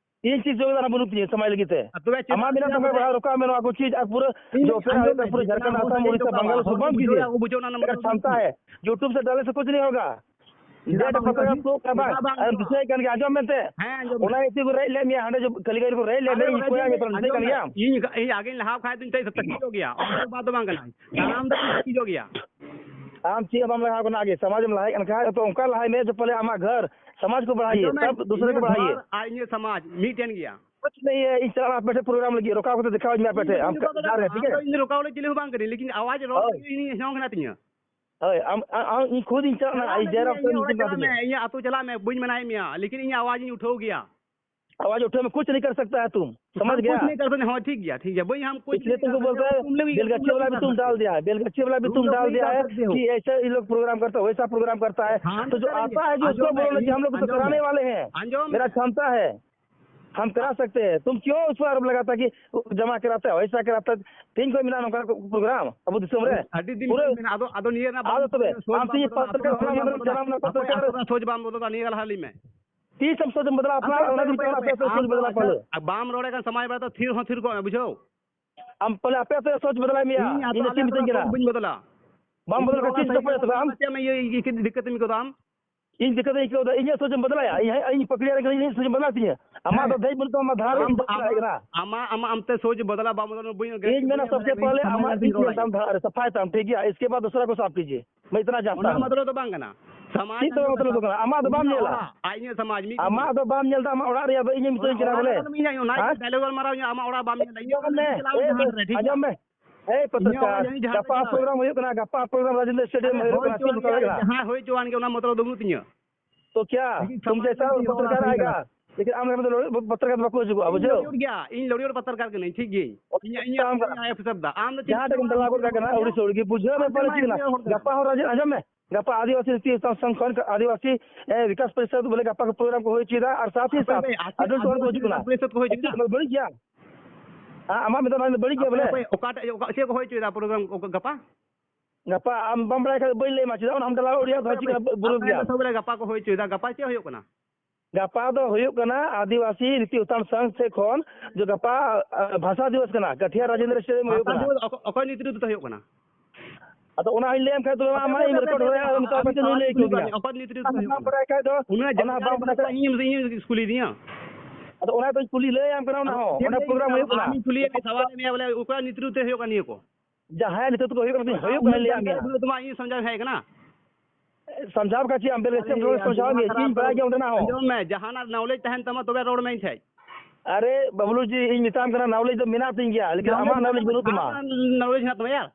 ᱤᱧ ᱪᱮᱫ ᱭᱳᱜᱽᱫᱟᱱ ᱵᱟᱹᱱᱩᱜ ᱛᱤᱧᱟᱹ ᱥᱚᱢᱟᱡᱽ ᱞᱟᱹᱜᱤᱫ ᱛᱮ? ᱟᱨ ᱛᱚᱵᱮ ᱪᱮᱫ ᱟᱢᱟᱜ ᱢᱮᱱᱟᱜ ᱛᱟᱢᱟ ᱵᱚᱭᱦᱟ, ᱨᱚᱠᱟ ᱢᱮ ᱱᱚᱣᱟ ᱠᱚ ᱪᱤᱡᱽ, ᱟᱨ ᱯᱩᱨᱟᱹ ᱤᱧ ᱡᱚ ᱯᱮ ᱟᱸᱡᱚᱢ ᱢᱮ, ᱯᱩᱨᱟᱹ ᱡᱷᱟᱲᱠᱷᱚᱸᱰ, ᱟᱥᱟᱢ, ᱩᱲᱤᱥᱥᱟ, ᱵᱟᱝᱜᱟᱞ ᱥᱚᱵ ᱵᱟᱝ ᱠᱤᱡᱤᱭᱮ᱾ ᱵᱩᱡᱷᱟᱹᱣ, ᱵᱩᱡᱷᱟᱹᱣ, ᱚᱱᱟ ᱱᱚᱢᱵᱚᱨ ᱮᱠᱫᱚᱢ ᱥᱟᱱᱛᱟ ᱦᱮ, YouTube ᱥᱮ ᱰᱟᱞᱮ ᱥᱮ ᱠᱩᱪ ᱱᱟᱦᱤ ᱦᱳᱜᱟ᱾ ᱪᱮᱫᱟᱜ ᱵᱟᱝ ᱦᱩᱭᱩᱜᱼᱟ? ᱪᱮᱫᱟᱜ ᱵᱟᱝ ᱦᱩᱭᱩᱜᱼᱟ? ᱵᱩᱡᱷᱟᱹᱣ ᱠᱟᱱ ᱜᱮᱭᱟ, ᱟᱸᱡᱚᱢ ᱢᱮᱱᱛᱮ᱾ ᱦᱮᱸ, ᱟᱸᱡᱚᱢ ᱢᱮ᱾ ᱚᱱᱟ ᱤᱭᱟᱹ ᱛᱮᱠᱚ ᱨᱮᱡ ᱞᱮᱫ ᱢᱮᱭᱟ ᱦᱟᱸᱰᱮ ᱡᱚ-, ᱠᱟᱞᱤᱜᱚᱸᱡᱽ ᱨᱮᱠᱚ ᱨᱮᱡ ᱞᱮᱫ ᱢᱮᱭᱟ, ᱤᱧ ᱠᱚᱭᱟ ᱜᱮ ᱛᱚ, ᱟᱸᱡᱚᱢ ᱢᱮ᱾ ᱤᱧ, ᱤᱧ ᱟᱜᱮᱧ ᱞᱟᱦᱟᱣ ᱠᱷᱟᱡ ᱫᱚᱧ ᱛᱟᱹᱠᱤᱡᱚᱜ ᱜᱮᱭᱟ, ᱚᱱᱟ ᱫᱚ ᱵᱟᱫ ᱫᱚ ᱵᱟᱝ ᱠᱟᱱᱟ᱾ ᱛᱟᱲᱟᱢ ᱫᱚ ᱛᱟᱹᱠᱤᱡᱚᱜ ᱜᱮᱭᱟ᱾ ᱟᱢ ᱪᱮᱫ ᱦᱚᱸ ᱵᱟᱢ ᱞᱟᱦᱟᱣ ᱠᱟᱱᱟ, ᱟᱜᱮ ᱥᱚᱢᱟᱡᱽ ᱮᱢ ᱞᱟᱦᱟᱭᱮᱫ ᱠᱟᱱ ᱠᱷᱟᱡ ᱛᱚ ᱚᱱᱠᱟ ᱞᱟᱦᱟᱭ ᱢᱮ ᱡᱮ ᱯᱟᱞᱮ ᱟᱢᱟᱜ ᱜᱷᱚᱨ ᱥᱚᱢᱟᱡᱽ ᱠᱚ ᱵᱟᱲᱟᱭᱟ, ᱟᱸᱡᱚᱢ ᱢᱮ, ᱛᱟᱵ ᱫᱩᱥᱨᱟ ᱠᱚ ᱤᱧᱟᱹᱜ ᱵᱟᱲᱟᱭᱟ᱾ ᱜᱷᱚᱨ ᱟᱨ ᱤᱧᱟᱹᱜ ᱥᱚᱢᱟᱡᱽ ᱢᱤᱫᱴᱮᱱ ᱜᱮᱭᱟ᱾ ᱠᱩᱪ ᱱᱟᱦᱤ ᱦᱮ, ᱤᱧ ᱪᱟᱞᱟᱜ ᱟᱯᱮ ᱴᱷᱮᱱ ᱯᱨᱳᱜᱨᱟᱢ ᱞᱟᱹᱜᱤᱫ, ᱨᱚᱠᱟ ᱠᱟᱛᱮ ᱫᱮᱠᱷᱟᱣ ᱟᱹᱧ ᱢᱮ ᱟᱯᱮ ᱴᱷᱮᱱ, ᱟᱢ ᱡᱟ ᱨᱮ, ᱴᱷᱤᱠ ᱦᱮ? ᱤᱧ ᱫᱚ ᱨᱚᱠᱟ ᱵᱚᱞᱮ ᱪᱤᱞᱤ ᱦᱚᱸ ᱵᱟᱝ ᱠᱟᱹᱱᱟᱹᱧ, ᱞᱮᱠᱤᱱ ᱟᱣᱟᱡᱽ ᱨᱚᱲ ᱦᱳᱭ᱾ ᱛᱮᱜᱮ ᱤᱧ ᱦᱚᱸ ᱠᱟᱱᱟ ᱛᱤᱧᱟᱹ᱾ ᱦᱳᱭ, ᱟᱢ, ᱟᱢ, ᱟᱢ, ᱤᱧ ᱠᱷᱩᱫ ᱤᱧ ᱪᱟᱞᱟᱜ ᱠᱟᱱᱟ, ᱟᱭ ᱡᱟᱭᱨᱟᱢ ᱥᱮ ᱤᱧᱟᱹᱜ ᱧᱩᱛᱩᱢ ᱠᱟᱱ ᱚᱲᱟᱜ ᱢᱮ, ᱛᱤᱧᱟᱹ᱾ ᱤᱧᱟᱹᱜ ᱟᱹᱛᱩ ᱪᱟᱞᱟᱜ ᱢᱮ, ᱵᱟᱹᱧ ᱢᱟᱱᱟᱭᱮᱫ ᱢᱮᱭᱟ, ᱞᱮᱠᱤᱱ ᱤᱧᱟᱹᱜ ᱟᱣᱟᱡᱽ ᱤᱧ ᱩᱴᱷᱟᱹᱣ ᱜᱮᱭᱟ᱾ आवाज उठे में कुछ नहीं कर सकता है तुम, समझ गया? कुछ नहीं कर सकते, हाँ, ठीक गया, ठीक है, वही हम कुछ इसलिए नहीं कर तुमको सकते, बोलते हैं, तुम लोग, तुम बेलगच्छी लोग वाला भी तुम डाल दिया है, बेलगच्छी वाला भी तुम डाल दिया है कि ऐसा ये लोग प्रोग्राम करता है, वैसा प्रोग्राम करता है। हाँ, तो जो आता है, जो उसको बोलो कि हम लोग तो कराने वाले हैं, मेरा क्षमता है। हम करा सकते हैं। तुम क्यों उस पर आरोप लगाता कि वो जमा कराता है, वैसा कराता है? तीन कोई मिला नौकर को प्रोग्राम, अब दिसोम रे। ᱟᱹᱰᱤ ᱫᱤᱱ ᱯᱩᱨᱟᱹ ᱠᱷᱚᱱ ᱢᱮᱱᱟᱜᱼᱟ᱾ ᱟᱫᱚ, ᱟᱫᱚ ᱱᱤᱭᱟᱹ ᱨᱮᱱᱟᱜ ᱟᱫᱚ ᱛᱚᱵᱮ, ᱥᱳᱪ ᱟᱢ ᱵᱟᱢ ᱛᱤᱥ ᱵᱚᱫᱚᱞᱟ, ᱯᱟᱛᱨᱠᱟᱨ ᱟᱯᱮ ᱠᱷᱚᱱᱟᱜ ᱥᱳᱪ ᱢᱟᱱᱮ ᱵᱟᱢ ᱡᱟᱱᱟᱢ ᱨᱮᱱᱟᱜ ᱵᱚᱫᱚᱞᱟ, ᱯᱟᱛᱨᱠᱟᱨ? ᱟᱯᱮ ᱥᱳᱪ ᱵᱟᱢ ᱵᱚᱫᱚᱞᱟ, ᱱᱤᱭᱟᱹ ᱜᱮ ᱞᱟᱦᱟ ᱞᱟᱹᱭ ᱢᱮ᱾ ᱛᱤᱥ ᱮᱢ ᱥᱳᱪ ᱮᱢ ᱵᱚᱫᱚᱞᱟ? ᱟᱯᱮ ᱟᱯᱱᱟᱨ ᱚᱱᱟ ᱫᱤᱱ ᱟᱯᱮ ᱟᱯᱮ ᱥᱳᱪ ᱟᱢ ᱵᱚᱫᱚᱞᱟ ᱯᱟᱞᱮ᱾ ᱟᱨ ᱵᱟᱢ ᱨᱚᱲᱮ ᱠᱷᱟᱱ ᱥᱚᱢᱟᱡᱽ ᱵᱟᱨᱮ ᱛᱮ ᱛᱷᱤᱨ ᱦᱚᱸ ᱛᱷᱤᱨ ᱠᱚᱜ ᱢᱮ, ᱵᱩᱡᱷᱟᱹᱣ? ᱟᱢ ᱯᱟᱞᱮ ᱟᱯᱮ ᱟᱯᱮ ᱥᱳᱪ ᱵᱚᱫᱚᱞᱟᱭ ᱢᱮᱭᱟ, ᱤᱧ ᱟᱛᱳ ᱤᱧ ᱫᱚ ᱟᱞᱮ ᱪᱮᱫ ᱟᱛᱳ ᱢᱤᱛᱟᱹᱧ ᱨᱮᱱᱟᱜ ᱠᱟᱱᱟ? ᱥᱳᱪ ᱵᱟᱹᱧ ᱵᱚᱫᱚᱞᱟ᱾ ᱵᱟᱢ ᱵᱚᱫᱚᱞ ᱤᱧ ᱠᱷᱟᱱ ᱪᱮᱫ ᱚᱲᱟᱜ ᱪᱤᱠᱟᱹᱭᱟ ᱛᱚᱵᱮ ᱟᱢ? ᱪᱮᱫ ᱮᱢ ᱤᱭᱟᱹ, ᱤᱭᱟᱹ, ᱪᱮᱫ ᱫᱤᱠᱠᱟᱹᱛ ᱮᱢ ᱟᱹᱭᱠᱟᱹᱣ ᱫᱟ ᱟᱢ? ᱤᱧ ᱪᱤᱠᱟᱹᱛᱮᱧ ᱟᱹᱭᱠᱟᱹᱣ ᱫᱟ? ᱤᱧᱟᱹᱜ ᱥᱳᱪ ᱮᱢ ᱵᱚᱫᱞᱟᱭᱟ? ᱤᱧ, ᱤᱧ ᱯᱟᱹᱠᱲᱤᱭᱟᱹ ᱨᱮ ᱤᱧᱟᱹᱜ ᱥᱳᱪ ᱮᱢ ᱵᱚᱫᱞᱟ ᱛᱤᱧᱟᱹ? ᱟᱢᱟᱜ ᱫᱚ ᱫᱷᱮᱡ ᱵᱟᱹᱱᱩᱜ ᱛᱟᱢᱟ, ᱫᱷᱟᱨ ᱨᱮ ᱤᱧ ᱵᱚᱫᱞᱟᱭ ᱠᱟᱱᱟ᱾ ᱟᱢᱟᱜ, ᱟᱢᱟᱜ ᱟᱢᱛᱮ ᱥᱳᱪ ᱵᱚᱫᱞᱟ ᱵᱟᱢ ᱵᱚᱫᱞᱟ, ᱵᱟᱹᱧ ᱤᱧ ᱢᱮᱱᱟ ᱥᱚᱵᱪᱮ ᱯᱚᱦᱞᱮ ᱟᱢᱟᱜ ᱤᱧ ᱧᱮᱞ ᱛᱟᱢ, ᱫᱷᱟᱨ ᱨᱮ ᱥᱟᱯᱷᱟᱭ ᱛᱟᱢ, ᱴᱷᱤᱠ ᱜᱮᱭᱟ? ᱤᱥᱠᱮ ᱵᱟᱫ ᱫᱩᱥᱨᱟ ᱠᱚ ᱥᱟᱯ ᱠᱤᱡᱤᱭᱮ, ᱢᱟᱹᱭ ᱤᱛᱱᱟ ᱡᱟᱱᱛᱟ ᱦᱩᱸ᱾ ᱢᱚᱛᱞᱚᱵ ᱫᱚ ᱵᱟᱝ ᱠᱟᱱᱟ᱾ ᱥᱚᱢᱟᱡᱽ ᱪᱮᱫ ᱛᱚᱵᱮ ᱢᱚᱛᱞᱚᱵ ᱫᱚ ᱠᱟᱱᱟ? ᱟᱢᱟᱜ ᱫᱚ ᱵᱟᱢ ᱧᱮᱞᱟ᱾ ᱟᱡ ᱤᱧᱟᱹᱜ ᱥᱚᱢᱟᱡᱽ ᱢᱤᱫ ᱟᱢᱟᱜ ᱫᱚ ᱵᱟᱢ ᱧᱮᱞ ᱫᱟ, ᱟᱢᱟᱜ ᱚᱲᱟᱜ ᱨᱮᱭᱟᱜ ᱫᱚ ᱤᱧᱮᱢ ᱢᱤᱛᱟᱹᱧ ᱠᱟᱱᱟ ᱵᱚᱞᱮ? ᱚᱱᱟ ᱦᱮᱸ? ᱰᱟᱭᱞᱚᱜ ᱜᱟᱞᱢᱟᱨᱟᱣ ᱤᱧᱟᱹ, ᱟᱢᱟᱜ ᱚᱲᱟᱜ ᱵᱟᱢ ᱧᱮᱞ ᱫᱟ, ᱤᱧᱟᱹᱜ ᱟᱸᱡᱚᱢ ᱚᱲᱟᱜ ᱢᱮ, ᱪᱟᱞᱟᱣ ᱮ ᱤᱧ ᱡᱟᱦᱟᱸ ᱢᱟᱹᱭ, ᱨᱮ, ᱴᱷᱤᱠ ᱜᱮᱭᱟ? ᱟᱸᱡᱚᱢ ᱢᱮ᱾ ᱮᱭ ᱯᱟᱹᱛᱟᱹᱨ ᱤᱧᱟᱹᱜ ᱚᱲᱟᱜ ᱠᱟ, ᱡᱟᱹᱱᱤᱡ ᱡᱟᱦᱟᱸ ᱜᱟᱯᱟ ᱨᱮ ᱪᱟᱞᱟᱣ ᱯᱨᱳᱜᱨᱟᱢ ᱦᱩᱭᱩᱜ ᱠᱟᱱᱟ, ᱜᱟᱯᱟ ᱯᱨᱳᱜᱨᱟᱢ ᱨᱟᱡᱮᱱᱫᱨ ᱥᱴᱮᱰᱤᱭᱟᱢ ᱦᱩᱭᱩᱜ ᱠᱟᱱᱟ, ᱪᱮᱫ ᱦᱚᱪᱚᱣᱟᱱ ᱜᱮ, ᱚᱱᱟ ᱢᱚᱛᱞᱚᱵ ᱫᱚ ᱵᱟᱹᱱᱩᱜ ᱛᱤᱧᱟᱹ᱾ ᱛᱚ ᱠᱭᱟ ᱛᱩᱢ ᱡᱮᱥᱟ ᱯᱟᱛᱨᱠᱟᱨ ᱟᱭᱮᱜᱟ, ᱞᱮᱠᱤᱱ ᱟᱢ ᱞᱮᱠᱟ ᱫᱚ ᱯᱟᱛᱨᱠᱟᱨ ᱫᱚ ᱵᱟᱠᱚ ᱦᱤᱡᱩᱜᱼᱟ, ᱵᱩᱡᱷᱟᱹᱣ? ᱤᱧ ᱞᱚᱭᱚᱨ ᱯᱟᱛᱨᱠᱟᱨ ᱠᱟᱹᱱᱟᱹᱧ, ᱴᱷᱤᱠ ᱜᱮᱭᱟᱹᱧ᱾ ᱤᱧᱟᱹᱜ, ᱤᱧᱟᱹᱜ ᱟᱢ ᱠᱟᱱᱟ᱾ ᱟᱭ ᱮᱯᱷ ᱥᱟᱵ ᱫᱟ᱾ ᱟᱢ ᱫᱚ ᱪᱮᱫ ᱡᱟᱦᱟᱸ ᱴᱷᱮᱱ ᱜᱮᱢ ᱫᱟᱬᱟ ᱜᱚᱫ ᱠᱟᱜ ᱠᱟᱱᱟ, ᱟᱹᱣᱲᱤ ᱥᱟᱹᱣᱲᱤ ᱜᱮ ᱵᱩᱡᱷᱟᱹᱣ ᱢᱮ, ᱯᱟᱞᱮ ᱪᱮᱫ ᱠᱟᱱᱟ? ᱜᱟᱯᱟ ᱦᱚᱸ ᱨᱟᱡᱮᱱ, ᱟᱸᱡᱚᱢ ᱢᱮ, ᱜᱟᱯᱟ ᱟᱹᱫᱤᱵᱟᱹᱥᱤ ᱱᱤᱛᱤ ᱥᱚᱝᱜᱚᱴᱷᱚᱱ, ᱟᱹᱫᱤᱵᱟᱹᱥᱤ, ᱮ, ᱵᱤᱠᱟᱥ ᱯᱚᱨᱤᱥᱚᱫ ᱵᱚᱞᱮ ᱜᱟᱯᱟ ᱠᱚ ᱯᱨᱳᱜᱨᱟᱢ ᱠᱚ ᱦᱩᱭ ᱦᱚᱪᱚᱭᱮᱫᱟ, ᱟᱨ ᱥᱟᱛᱷ ᱦᱤ ᱥᱟᱛᱷ ᱟᱹᱰᱤ ᱦᱚᱲ ᱠᱚ ᱦᱤᱡᱩᱜ ᱠᱟᱱᱟ᱾ ᱯᱚᱨᱤᱥᱚᱫ ᱠᱚ ᱦᱩᱭ ᱦᱚᱪᱚᱭᱮᱫᱟ? ᱵᱟᱹᱲᱤᱡ ᱜᱮᱭᱟ᱾ ᱦᱮᱸ, ᱟᱢᱟᱜ ᱢᱮᱫ ᱫᱚ ᱵᱟᱹᱲᱤᱡ ᱜᱮᱭᱟ ᱵᱚᱞᱮ᱾ ᱚᱠᱚᱭ, ᱚᱠᱟᱴᱟᱜ, ᱚᱠᱟ, ᱪᱮᱫ ᱠᱚ ᱦᱩᱭ ᱦᱚᱪᱚᱭᱮᱫᱟ ᱯᱨᱳᱜᱨᱟᱢ ᱜᱟᱯᱟ? ᱜᱟᱯᱟ ᱟᱢ ᱵᱟᱢ ᱵᱟᱲᱟᱭ ᱠᱷᱟᱡ ᱵᱟᱹᱧ ᱞᱟᱹᱭ ᱟᱢᱟ, ᱪᱮᱫᱟᱜ ᱚᱱᱟ ᱦᱟᱢ ᱰᱟᱞᱟ ᱟᱹᱰᱤ ᱟᱸᱴ ᱦᱚᱪᱚ ᱠᱟᱱᱟ, ᱵᱩᱨᱩ ᱜᱮᱭᱟ᱾ ᱛᱚᱵᱮ ᱜᱟᱯᱟ ᱠᱚ ᱦᱩᱭ ᱦᱚᱪᱚᱭᱮᱫᱟ, ᱜᱟᱯᱟ ᱪᱮᱫ ᱦᱩᱭᱩᱜ ᱠᱟᱱᱟ? ᱜᱟᱯᱟ ᱫᱚ ᱦᱩᱭᱩᱜ ᱠᱟᱱᱟ ᱟᱹᱫᱤᱵᱟᱹᱥᱤ ᱱᱤᱛᱤ ᱩᱛᱷᱟᱱ ᱥᱚᱝᱜᱷ ᱥᱮᱫ ᱠᱷᱚᱱ, ᱡᱮ ᱜᱟᱯᱟ, ᱟ, ᱵᱷᱟᱥᱟ ᱫᱤᱵᱚᱥ ᱠᱟᱱᱟ, ᱠᱟᱴᱷᱤᱭᱟ ᱨᱟᱡᱮᱱᱫᱨᱚ ᱥᱴᱮᱰᱤᱭᱟᱢ ᱦᱩᱭᱩᱜ ᱵᱷᱟᱥᱟ ᱠᱟᱱᱟ᱾ ᱫᱤᱵᱚᱥ ᱚᱠᱚ-, ᱚᱠᱚᱭ ᱱᱮᱛᱨᱤᱛᱵ ᱛᱮ ᱦᱩᱭᱩᱜ ᱠᱟᱱᱟ? ᱟᱫᱚ ᱚᱱᱟ ᱦᱚᱸᱧ ᱞᱟᱹᱭᱟᱢ ᱠᱷᱟᱡ ᱫᱚ ᱟᱢᱟᱜ ᱤᱧ ᱨᱮᱠᱚᱨᱰ ᱦᱚᱨᱟᱭᱟ, ᱟᱫᱚ ᱢᱮᱛᱟᱢ ᱠᱟᱱᱟ, ᱱᱩᱭ ᱞᱟᱹᱭ ᱦᱚᱪᱚ ᱫᱤᱧᱟ᱾ ᱚᱠᱚᱭ ᱱᱮᱛᱨᱤᱛᱵ ᱛᱮ ᱟᱢ ᱦᱩᱭᱩᱜ ᱵᱟᱢ ᱠᱟᱱᱟ? ᱵᱟᱲᱟᱭ ᱠᱷᱟᱡ ᱫᱚ, ᱩᱱᱟᱹᱜ ᱚᱱᱟ ᱡᱟᱹᱥᱛᱤ ᱵᱟᱢ ᱵᱟᱲᱟᱭ ᱠᱷᱟᱡ ᱤᱧ, ᱤᱧ ᱠᱩᱞᱤ ᱫᱤᱧᱟ᱾ ᱟᱫᱚ ᱚᱱᱟ ᱫᱚᱧ ᱠᱩᱞᱤ ᱞᱟᱹᱭᱟᱢ ᱠᱟᱱᱟ, ᱚᱱᱟ ᱦᱚᱸ, ᱚᱸᱰᱮ ᱯᱨᱳᱜᱨᱟᱢ ᱦᱩᱭᱩᱜ ᱠᱟᱱᱟ᱾ ᱟᱢᱤᱧ ᱠᱩᱞᱤᱭᱮᱫ ᱢᱮᱭᱟ, ᱥᱟᱣᱟᱞ ᱮᱫ ᱢᱮᱭᱟ ᱵᱚᱞᱮ, ᱚᱠᱚᱭᱟᱜ ᱱᱮᱛᱨᱤᱛᱵ ᱛᱮ ᱦᱩᱭᱩᱜ ᱠᱟᱱᱟ ᱱᱤᱭᱟᱹ ᱠᱚ? ᱡᱟᱦᱟᱸᱭ ᱱᱤᱛᱚᱜ ᱫᱚᱠᱚ ᱦᱩᱭᱩᱜ ᱠᱟᱱᱟ, ᱦᱩᱭᱩᱜ ᱠᱟᱱᱟ, ᱞᱟᱹᱭᱟᱢ ᱠᱟᱱᱟ᱾ ᱤᱧ ᱥᱚᱢᱡᱷᱟᱣ ᱦᱮᱡ ᱠᱟᱱᱟ᱾ ᱥᱚᱢᱡᱷᱟᱣ ᱠᱟᱜ ᱪᱮᱫ ᱟᱢ ᱵᱮᱨᱮᱥ ᱥᱚᱢᱡᱷᱟᱣ ᱢᱮ, ᱤᱧ ᱵᱟᱲᱟᱭ ᱜᱮᱭᱟ ᱚᱸᱰᱮᱱᱟᱜ ᱦᱚᱸ᱾ ᱟᱸᱡᱚᱢ ᱢᱮ, ᱡᱟᱦᱟᱱᱟᱜ knowledge ᱛᱟᱦᱮᱱ ᱛᱟᱢᱟ ᱛᱚᱵᱮ ᱨᱚᱲ ᱢᱮ ᱤᱧ ᱴᱷᱮᱡ᱾ ᱟᱨᱮ ᱵᱟᱵᱞᱩ ᱡᱤ, ᱤᱧ ᱢᱮᱛᱟᱢ ᱠᱟᱱᱟ, knowledge ᱫᱚ ᱢᱮᱱᱟᱜ ᱛᱤᱧ ᱜᱮᱭᱟ, ᱞᱮᱠᱤᱱ ᱟᱢᱟᱜ knowledge ᱵᱟᱹᱱᱩᱜ ᱛᱟᱢᱟ᱾ Knowledge ᱦᱮᱱᱟᱜ ᱛᱟᱢᱟ ᱭᱟᱨ᱾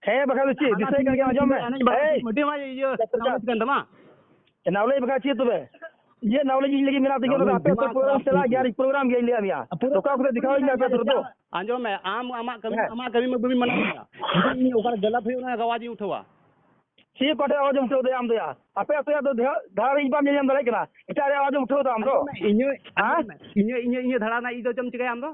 ᱦᱮᱸ, ᱵᱟᱠᱷᱟᱡ ᱫᱚ ᱪᱮᱫ? ᱫᱤᱥᱟᱹᱭ ᱠᱟᱱ ᱜᱮᱭᱟ, ᱟᱸᱡᱚᱢ ᱢᱮ᱾ ᱮᱭ, ᱟᱹᱰᱤ ᱢᱚᱡᱽ ᱤᱭᱟᱹ knowledge ᱠᱟᱱ ᱛᱟᱢᱟ᱾ Knowledge ᱵᱟᱠᱷᱟᱡ ᱪᱮᱫ ᱛᱚᱵᱮ? ᱤᱭᱟᱹ knowledge ᱤᱧ ᱞᱟᱹᱜᱤᱫ ᱢᱮᱱᱟᱜ ᱛᱤᱧ ᱜᱮᱭᱟ, ᱟᱯᱮ ᱟᱹᱛᱩ ᱯᱨᱳᱜᱨᱟᱢ ᱪᱟᱞᱟᱜ ᱜᱮᱭᱟ, ᱟᱨ ᱯᱨᱳᱜᱨᱟᱢ ᱜᱮᱭᱟᱧ ᱞᱟᱹᱭᱟᱫ ᱢᱮᱭᱟ᱾ ᱚᱠᱟ ᱠᱚᱨᱮ ᱫᱮᱠᱷᱟᱣ ᱤᱧ ᱢᱮ ᱟᱯᱮ ᱟᱹᱛᱩ ᱨᱮᱫᱚ᱾ ᱟᱸᱡᱚᱢ ᱢᱮ, ᱟᱢ ᱟᱢᱟᱜ ᱠᱟᱹᱢᱤ, ᱦᱮᱸ᱾ ᱟᱢᱟᱜ ᱠᱟᱹᱢᱤ ᱢᱟ ᱵᱟᱹᱧ ᱢᱟᱱᱟᱣ ᱢᱮᱭᱟ᱾ ᱤᱧ ᱚᱠᱟᱨᱮ ᱜᱟᱞᱟᱛ ᱦᱩᱭᱩᱜ ᱠᱟᱱᱟ, ᱟᱣᱟᱡᱽ ᱤᱧ ᱩᱴᱷᱟᱹᱣᱟ᱾ ᱪᱮᱫ ᱚᱠᱟᱴᱷᱮᱡ ᱟᱣᱟᱡᱽ ᱮᱢ ᱩᱴᱷᱟᱹᱣ ᱫᱟ ᱟᱢ ᱫᱚᱭᱟ? ᱟᱯᱮ ᱟᱹᱛᱩ ᱨᱮᱭᱟᱜ ᱫᱚ ᱫᱷᱟ-, ᱫᱷᱟᱨᱟ ᱤᱧ ᱵᱟᱢ ᱧᱮᱞ ᱧᱟᱢ ᱫᱟᱲᱮᱭᱟᱜ ᱠᱟᱱᱟ, ᱮᱴᱟᱜ ᱨᱮᱭᱟᱜ ᱟᱣᱟᱡᱽ ᱮᱢ ᱩᱴᱷᱟᱹᱣ ᱫᱟ ᱟᱢ ᱫᱚ᱾ ᱟᱸᱡᱚᱢ ᱢᱮ, ᱤᱧᱟᱹᱜ, ᱦᱮᱸ? ᱟᱸᱡᱚᱢ ᱢᱮ, ᱤᱧᱟᱹᱜ, ᱤᱧᱟᱹᱜ, ᱤᱧᱟᱹᱜ ᱫᱷᱟᱨᱟ ᱨᱮᱱᱟᱜ ᱤᱧ ᱫᱚ ᱪᱮᱫ ᱮᱢ ᱪᱤᱠᱟᱹᱭᱟ ᱟᱢ ᱫᱚ?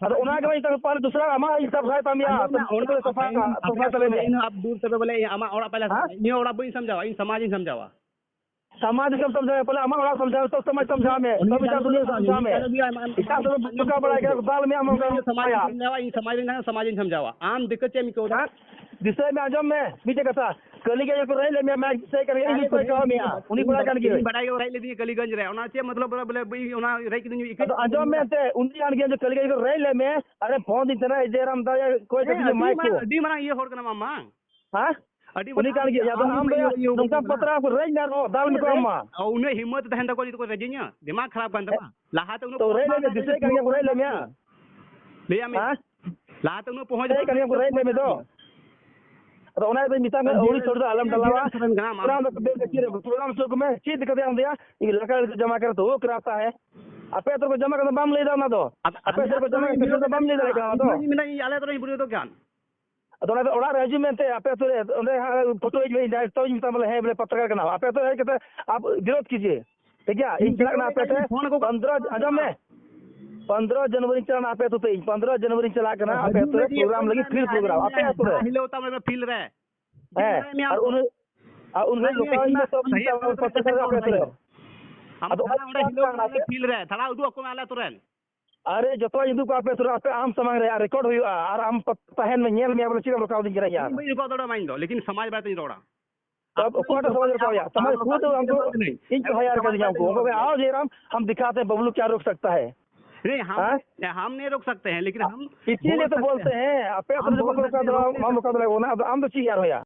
ᱟᱫᱚ ᱚᱱᱟ ᱜᱮ ᱤᱧ ᱛᱟᱦᱞᱮ ᱯᱟᱞᱮ ᱫᱚᱥᱨᱟ ᱟᱢᱟᱜ ᱤᱧ ᱥᱟᱯᱷᱟᱭ ᱛᱟᱢ ᱭᱟ, ᱟᱸᱡᱚᱢ ᱢᱮ, ᱛᱚᱵᱮ ᱚᱱᱟ ᱛᱚᱵᱮ ᱥᱟᱯᱷᱟ, ᱟᱯᱮ ᱥᱟᱯᱷᱟ ᱟᱹᱛᱩ ᱛᱟᱞᱮ ᱨᱮ ᱢᱮ᱾ ᱤᱧ ᱦᱚᱸ ᱟᱯ ᱫᱩᱨ ᱛᱚᱵᱮ ᱵᱚᱞᱮ ᱟᱢᱟᱜ ᱚᱲᱟᱜ ᱯᱟᱞᱮ ᱦᱮᱸ? ᱤᱧᱟᱹᱜ ᱚᱲᱟᱜ ᱵᱟᱹᱧ ᱥᱟᱢᱡᱷᱟᱣᱟ, ᱤᱧ ᱥᱚᱢᱟᱡᱽ ᱤᱧ ᱥᱟᱢᱡᱷᱟᱣᱟ᱾ ᱥᱟᱢᱟᱡᱽ ᱫᱤᱥᱚᱢ ᱥᱟᱢᱡᱷᱟᱣ ᱯᱟᱞᱮ ᱟᱢᱟᱜ ᱚᱲᱟᱜ ᱥᱟᱢᱡᱷᱟᱣ ᱛᱚ ᱥᱚᱢᱟᱡᱽ ᱥᱟᱢᱡᱷᱟᱣ ᱢᱮ ᱛᱚ ᱵᱤᱪᱟᱨ ᱫᱩᱱᱤᱭᱟᱹ ᱥᱟᱢᱡᱷᱟᱣ ᱢᱮ᱾ ᱮᱴᱟᱜ ᱥᱚᱢᱟᱡᱽ ᱫᱤᱥᱚᱢ ᱵᱟᱲᱟᱭ ᱠᱟᱱᱟ ᱫᱟᱞ ᱢᱮ ᱟᱢ ᱚᱱᱠᱟ ᱥᱟᱢᱟᱡᱽ ᱥᱟᱢᱡᱷᱟᱣᱟ᱾ ᱟᱢ ᱫᱤᱠᱟᱹ ᱪᱮᱫ ᱮᱢ ᱟᱹᱭᱠᱟᱹᱣ ᱫᱟ? ᱦᱮᱸ? ᱫᱤᱥᱟᱹᱭ ᱢᱮ, ᱟᱸᱡᱚᱢ ᱢᱮ ᱢᱤᱫᱴᱮᱡ ᱠᱟᱛᱷᱟ᱾ ᱠᱟᱹᱞᱤ ᱜᱮ ᱠᱚ ᱨᱮᱡ ᱞᱮᱫ ᱢᱮᱭᱟ, ᱢᱮᱪ ᱫᱤᱥᱟᱹᱭ ᱠᱟᱱ ᱜᱮᱭᱟ, ᱤᱧ ᱠᱚ ᱟᱹᱭᱠᱟᱹᱣ ᱢᱮᱭᱟ, ᱩᱱᱤ ᱵᱟᱲᱟᱭ ᱠᱟᱱ ᱜᱮᱭᱟ᱾ ᱤᱧ ᱵᱟᱰᱟᱭ ᱜᱮ ᱨᱮᱡ ᱞᱮᱫᱤᱧᱟ ᱠᱟᱹᱞᱤᱜᱚᱸᱡᱽ ᱨᱮ, ᱚᱱᱟ ᱪᱮᱫ ᱢᱚᱛᱞᱚᱵ ᱵᱚᱞᱮ ᱵᱚᱞᱮ ᱤᱧ ᱚᱱᱟ ᱨᱮᱡ ᱠᱤᱫᱤᱧ ᱤᱠᱟᱹ ᱟᱫᱚ ᱟᱸᱡᱚᱢ ᱢᱮ ᱮᱱᱛᱮ, ᱩᱱᱤ ᱠᱟᱱ ᱜᱮᱭᱟ ᱡᱮ ᱠᱟᱹᱞᱤ ᱜᱮ ᱠᱚ ᱨᱮᱡ ᱞᱮᱫ ᱢᱮᱭᱟ, ᱟᱨᱮ ᱯᱷᱳᱱ ᱫᱤᱧ ᱛᱟᱦᱮᱱᱟ ᱡᱮ ᱨᱟᱢ ᱫᱟ ᱠᱚᱭ ᱦᱮᱸ, ᱠᱟᱹᱴᱤᱡ ᱟᱹᱰᱤ ᱢᱟᱭ ᱢᱟᱨᱟᱝ ᱠᱚ᱾ ᱟᱹᱰᱤ ᱢᱟᱨᱟᱝ ᱤᱭᱟᱹ ᱦᱚᱲ ᱠᱟᱱᱟᱢ ᱟᱢ ᱢᱟ᱾ ᱦᱮᱸ? ᱟᱹᱰᱤ ᱩᱱᱤ ᱢᱟᱨᱟᱝ ᱠᱟᱱ ᱜᱮᱭᱟ, ᱟᱢ ᱟᱫᱚ ᱟᱢ ᱫᱚ ᱤᱭᱟᱹ ᱱᱚᱝᱠᱟ ᱠᱟᱱᱟ᱾ ᱯᱟᱛᱨᱟ ᱠᱚ ᱨᱮᱡ ᱧᱟᱢ ᱨᱮᱦᱚᱸ ᱫᱟᱞ ᱢᱮ ᱠᱚ ᱟᱢ ᱢᱟ᱾ ᱩᱱᱟᱹᱜ ᱦᱤᱢᱢᱚᱛ ᱛᱟᱦᱮᱱ ᱛᱟᱠᱚᱣᱟ ᱡᱩᱫᱤ ᱠᱚ ᱨᱮᱡᱤᱧᱟ, ᱫᱤᱢᱟᱜᱽ ᱠᱷᱟᱨᱟᱯ ᱠᱟᱱ ᱛᱟᱢᱟ᱾ ᱞᱟᱦᱟᱛᱮ ᱩᱱᱟᱹᱜ ᱛᱚ ᱯᱚᱦᱚᱸ ᱨᱮᱡ ᱞᱮ ᱢᱮ, ᱫᱤᱥᱟᱹᱭ ᱠᱟᱱ ᱜᱮᱭᱟ ᱠᱚ, ᱨᱮᱡ ᱞᱮ ᱢᱮᱭᱟ᱾ ᱞᱟᱹᱭᱟᱢ ᱢᱮ᱾ ᱦᱮᱸ? ᱞᱟᱦᱟᱛᱮ ᱩᱱᱟᱹᱜ ᱯᱚᱦᱚᱸ ᱨᱮᱡ ᱠᱟᱱ ᱜᱮᱭᱟ ᱠᱚ, ᱨᱮᱡ ᱞᱮ ᱢᱮ ᱫᱚ᱾ ᱟᱫᱚ ᱚᱱᱟ ᱤᱭᱟᱹᱛᱮᱧ ᱢᱮᱛᱟᱢ ᱠᱟᱱᱟ, ᱟᱹᱣᱲᱤ ᱥᱟᱹᱲᱤ ᱫᱚ ᱟᱞᱚᱢ ᱰᱟᱞᱟᱣᱟ᱾ ᱯᱨᱳᱜᱨᱟᱢ ᱫᱚ ᱪᱮᱫ ᱨᱮ, ᱯᱨᱳᱜᱨᱟᱢ ᱥᱩᱨ ᱠᱚᱢᱮ, ᱪᱮᱫ ᱞᱮᱠᱟᱛᱮ ᱟᱢ ᱫᱚᱭᱟ? ᱤᱧ ᱮᱞᱟᱠᱟ ᱨᱮ ᱡᱚᱢᱟ ᱠᱟᱱᱟ ᱛᱚ, ᱳ ᱠᱨᱟᱥᱟ ᱦᱮ᱾ ᱟᱯᱮ ᱟᱹᱛᱩ ᱨᱮᱠᱚ ᱡᱚᱢᱟ ᱠᱟᱱᱟ ᱵᱟᱢ ᱞᱟᱹᱭ ᱫᱟ ᱚᱱᱟ ᱫᱚ᱾ ᱟᱯᱮ ᱟᱹᱛᱩ ᱨᱮᱠᱚ ᱡᱚᱢᱟ ᱠᱟᱱᱟ ᱫᱚ ᱵᱟᱢ ᱞᱟᱹᱭ ᱫᱟᱲᱮᱭᱟᱜ ᱠᱟᱱᱟ ᱚᱱᱟ ᱫᱚ᱾ ᱤᱧ ᱢᱮᱱᱟ ᱤᱧ ᱟᱞᱮ ᱟᱹᱛᱩ ᱨᱮᱧ ᱵᱩᱡᱷᱟᱹᱣ ᱫᱚ ᱜᱟᱱ᱾ ᱟᱫᱚ ᱚᱱᱟ ᱫᱚ ᱚᱲᱟᱜ ᱨᱮ ᱦᱤᱡᱩᱜ ᱢᱮ ᱮᱱᱛᱮ, ᱟᱯᱮ ᱟᱹᱛᱩ ᱨᱮ ᱚᱸᱰᱮ ᱦᱟᱸᱜ ᱯᱷᱳᱴᱳ ᱦᱤᱡᱩᱜ ᱢᱮ, ᱤᱧ direct ᱛᱟᱣ ᱤᱧ ᱢᱮᱛᱟᱢ ᱵᱚᱞᱮ, ᱦᱮᱸ ᱵᱚᱞᱮ ᱯᱟᱛᱨᱠᱟᱨ ᱠᱟᱱᱟᱢ᱾ ᱟᱯᱮ ᱟᱹᱛᱩ ᱨᱮ ᱦᱮᱡ ᱠᱟᱛᱮ ᱟᱯ ᱵᱤᱨᱳᱫ ᱠᱤᱡᱤᱭᱮ, ᱴᱷᱤᱠ ᱜᱮᱭᱟ? ᱤᱧ ᱪᱟᱞᱟᱜ ᱠᱟᱱᱟ ᱟᱯᱮ ᱟᱹᱛᱩ ᱨᱮ, ᱯᱷᱳᱱ ᱟᱠᱚ ᱯᱚᱱᱫᱽᱨᱚ, ᱟᱸᱡᱚᱢ ᱢᱮ, ᱯᱚᱱᱫᱽᱨᱚ ᱡᱟᱱᱩᱣᱟᱨᱤᱧ ᱪᱟᱞᱟᱜ ᱠᱟᱱᱟ ᱟᱯᱮ ᱟᱹᱛᱩ ᱛᱮ, ᱤᱧ ᱯᱚᱱᱫᱽᱨᱚ ᱡᱟᱱᱩᱣᱟᱨᱤᱧ ᱪᱟᱞᱟᱜ ᱠᱟᱱᱟ ᱟᱯᱮ ᱟᱹᱛᱩ ᱨᱮ, ᱯᱨᱳᱜᱨᱟᱢ ᱞᱟᱹᱜᱤᱫ, free ᱯᱨᱳᱜᱨᱟᱢ ᱟᱯᱮ ᱟᱹᱛᱩ ᱨᱮ᱾ ᱦᱤᱞᱳᱜ ᱛᱟᱢ ᱯᱷᱤᱞᱰ ᱨᱮ᱾ ᱦᱮᱸ, ᱟᱨ ᱩᱱᱟᱹᱜ, ᱟᱨ ᱩᱱᱟᱹᱜ ᱞᱳᱠᱟᱞ ᱤᱧ ᱫᱚ ᱥᱚᱵ ᱯᱟᱛᱨᱠᱟᱨ ᱟᱯᱮ ᱟᱹᱛᱩ ᱨᱮ᱾ ᱟᱢ ᱟᱫᱚ ᱪᱟᱞᱟᱜ ᱚᱸᱰᱮ ᱦᱤᱞᱳᱜ ᱯᱷᱤᱞᱰ ᱨᱮ, ᱛᱷᱚᱲᱟ ᱩᱫᱩᱜ ᱟᱠᱚ ᱢᱮ ᱟᱞᱮ ᱟᱹᱛᱩ ᱨᱮᱱ᱾ ᱟᱨᱮ, ᱡᱚᱛᱚᱣᱟᱜ ᱤᱧ ᱩᱫᱩᱜ ᱠᱚᱣᱟ ᱟᱯᱮ ᱟᱹᱛᱩ ᱨᱮ, ᱟᱯᱮ ᱟᱢ ᱥᱟᱢᱟᱝ ᱨᱮ, ᱟᱨ ᱨᱮᱠᱚᱨᱰ ᱦᱩᱭᱩᱜᱼᱟ, ᱟᱨ ᱟᱢ ᱯᱟ-, ᱛᱟᱦᱮᱱ ᱢᱮ, ᱧᱮᱞ ᱢᱮᱭᱟ ᱵᱚᱞᱮ ᱪᱮᱫ ᱮᱢ ᱨᱚᱠᱟᱣ ᱫᱤᱧ ᱠᱟᱱᱟ ᱤᱧ ᱟᱨ᱾ ᱤᱧ ᱵᱟᱹᱧ ᱨᱚᱠᱟᱣ ᱫᱟᱲᱮᱭᱟᱢᱟ ᱤᱧ ᱫᱚ, ᱞᱮᱠᱤᱱ ᱥᱚᱢᱟᱡᱽ ᱵᱟᱨᱮ ᱛᱮᱧ ᱨᱚᱲᱟ᱾ ᱛᱚ ᱚᱠᱚᱭᱴᱟᱜ ᱥᱚᱢᱟᱡᱽ ᱨᱚᱠᱟᱣ ᱭᱟ? ᱥᱚᱢᱟᱡᱽ ᱠᱷᱩᱫ ᱩᱱᱠᱩ, ᱤᱧ ᱠᱚ ᱦᱟᱭᱟᱨ ᱠᱟᱫᱤᱧᱟ ᱩᱱᱠᱩ, ᱩᱱᱠᱩ ᱠᱚ, "आओ जयराम, हम दिखाते हैं बबलू क्या रोक सकता है।" नहीं, हम, हाँ? हम नहीं रोक सकते हैं, लेकिन हाँ? हम इसीलिए तो बोलते हैं, ᱟᱯᱮ ᱟᱹᱛᱩ ᱨᱮ ᱵᱟᱠᱚ ᱨᱚᱠᱟᱣ ᱫᱟᱲᱮᱭᱟᱜᱼᱟ, ᱵᱟᱢ ᱨᱚᱠᱟᱣ ᱫᱟᱲᱮᱭᱟᱜᱼᱟ, ᱚᱱᱟ ᱟᱫᱚ ᱟᱢ ᱫᱚ ᱪᱮᱫ ᱟᱨᱦᱚᱸᱭᱟ?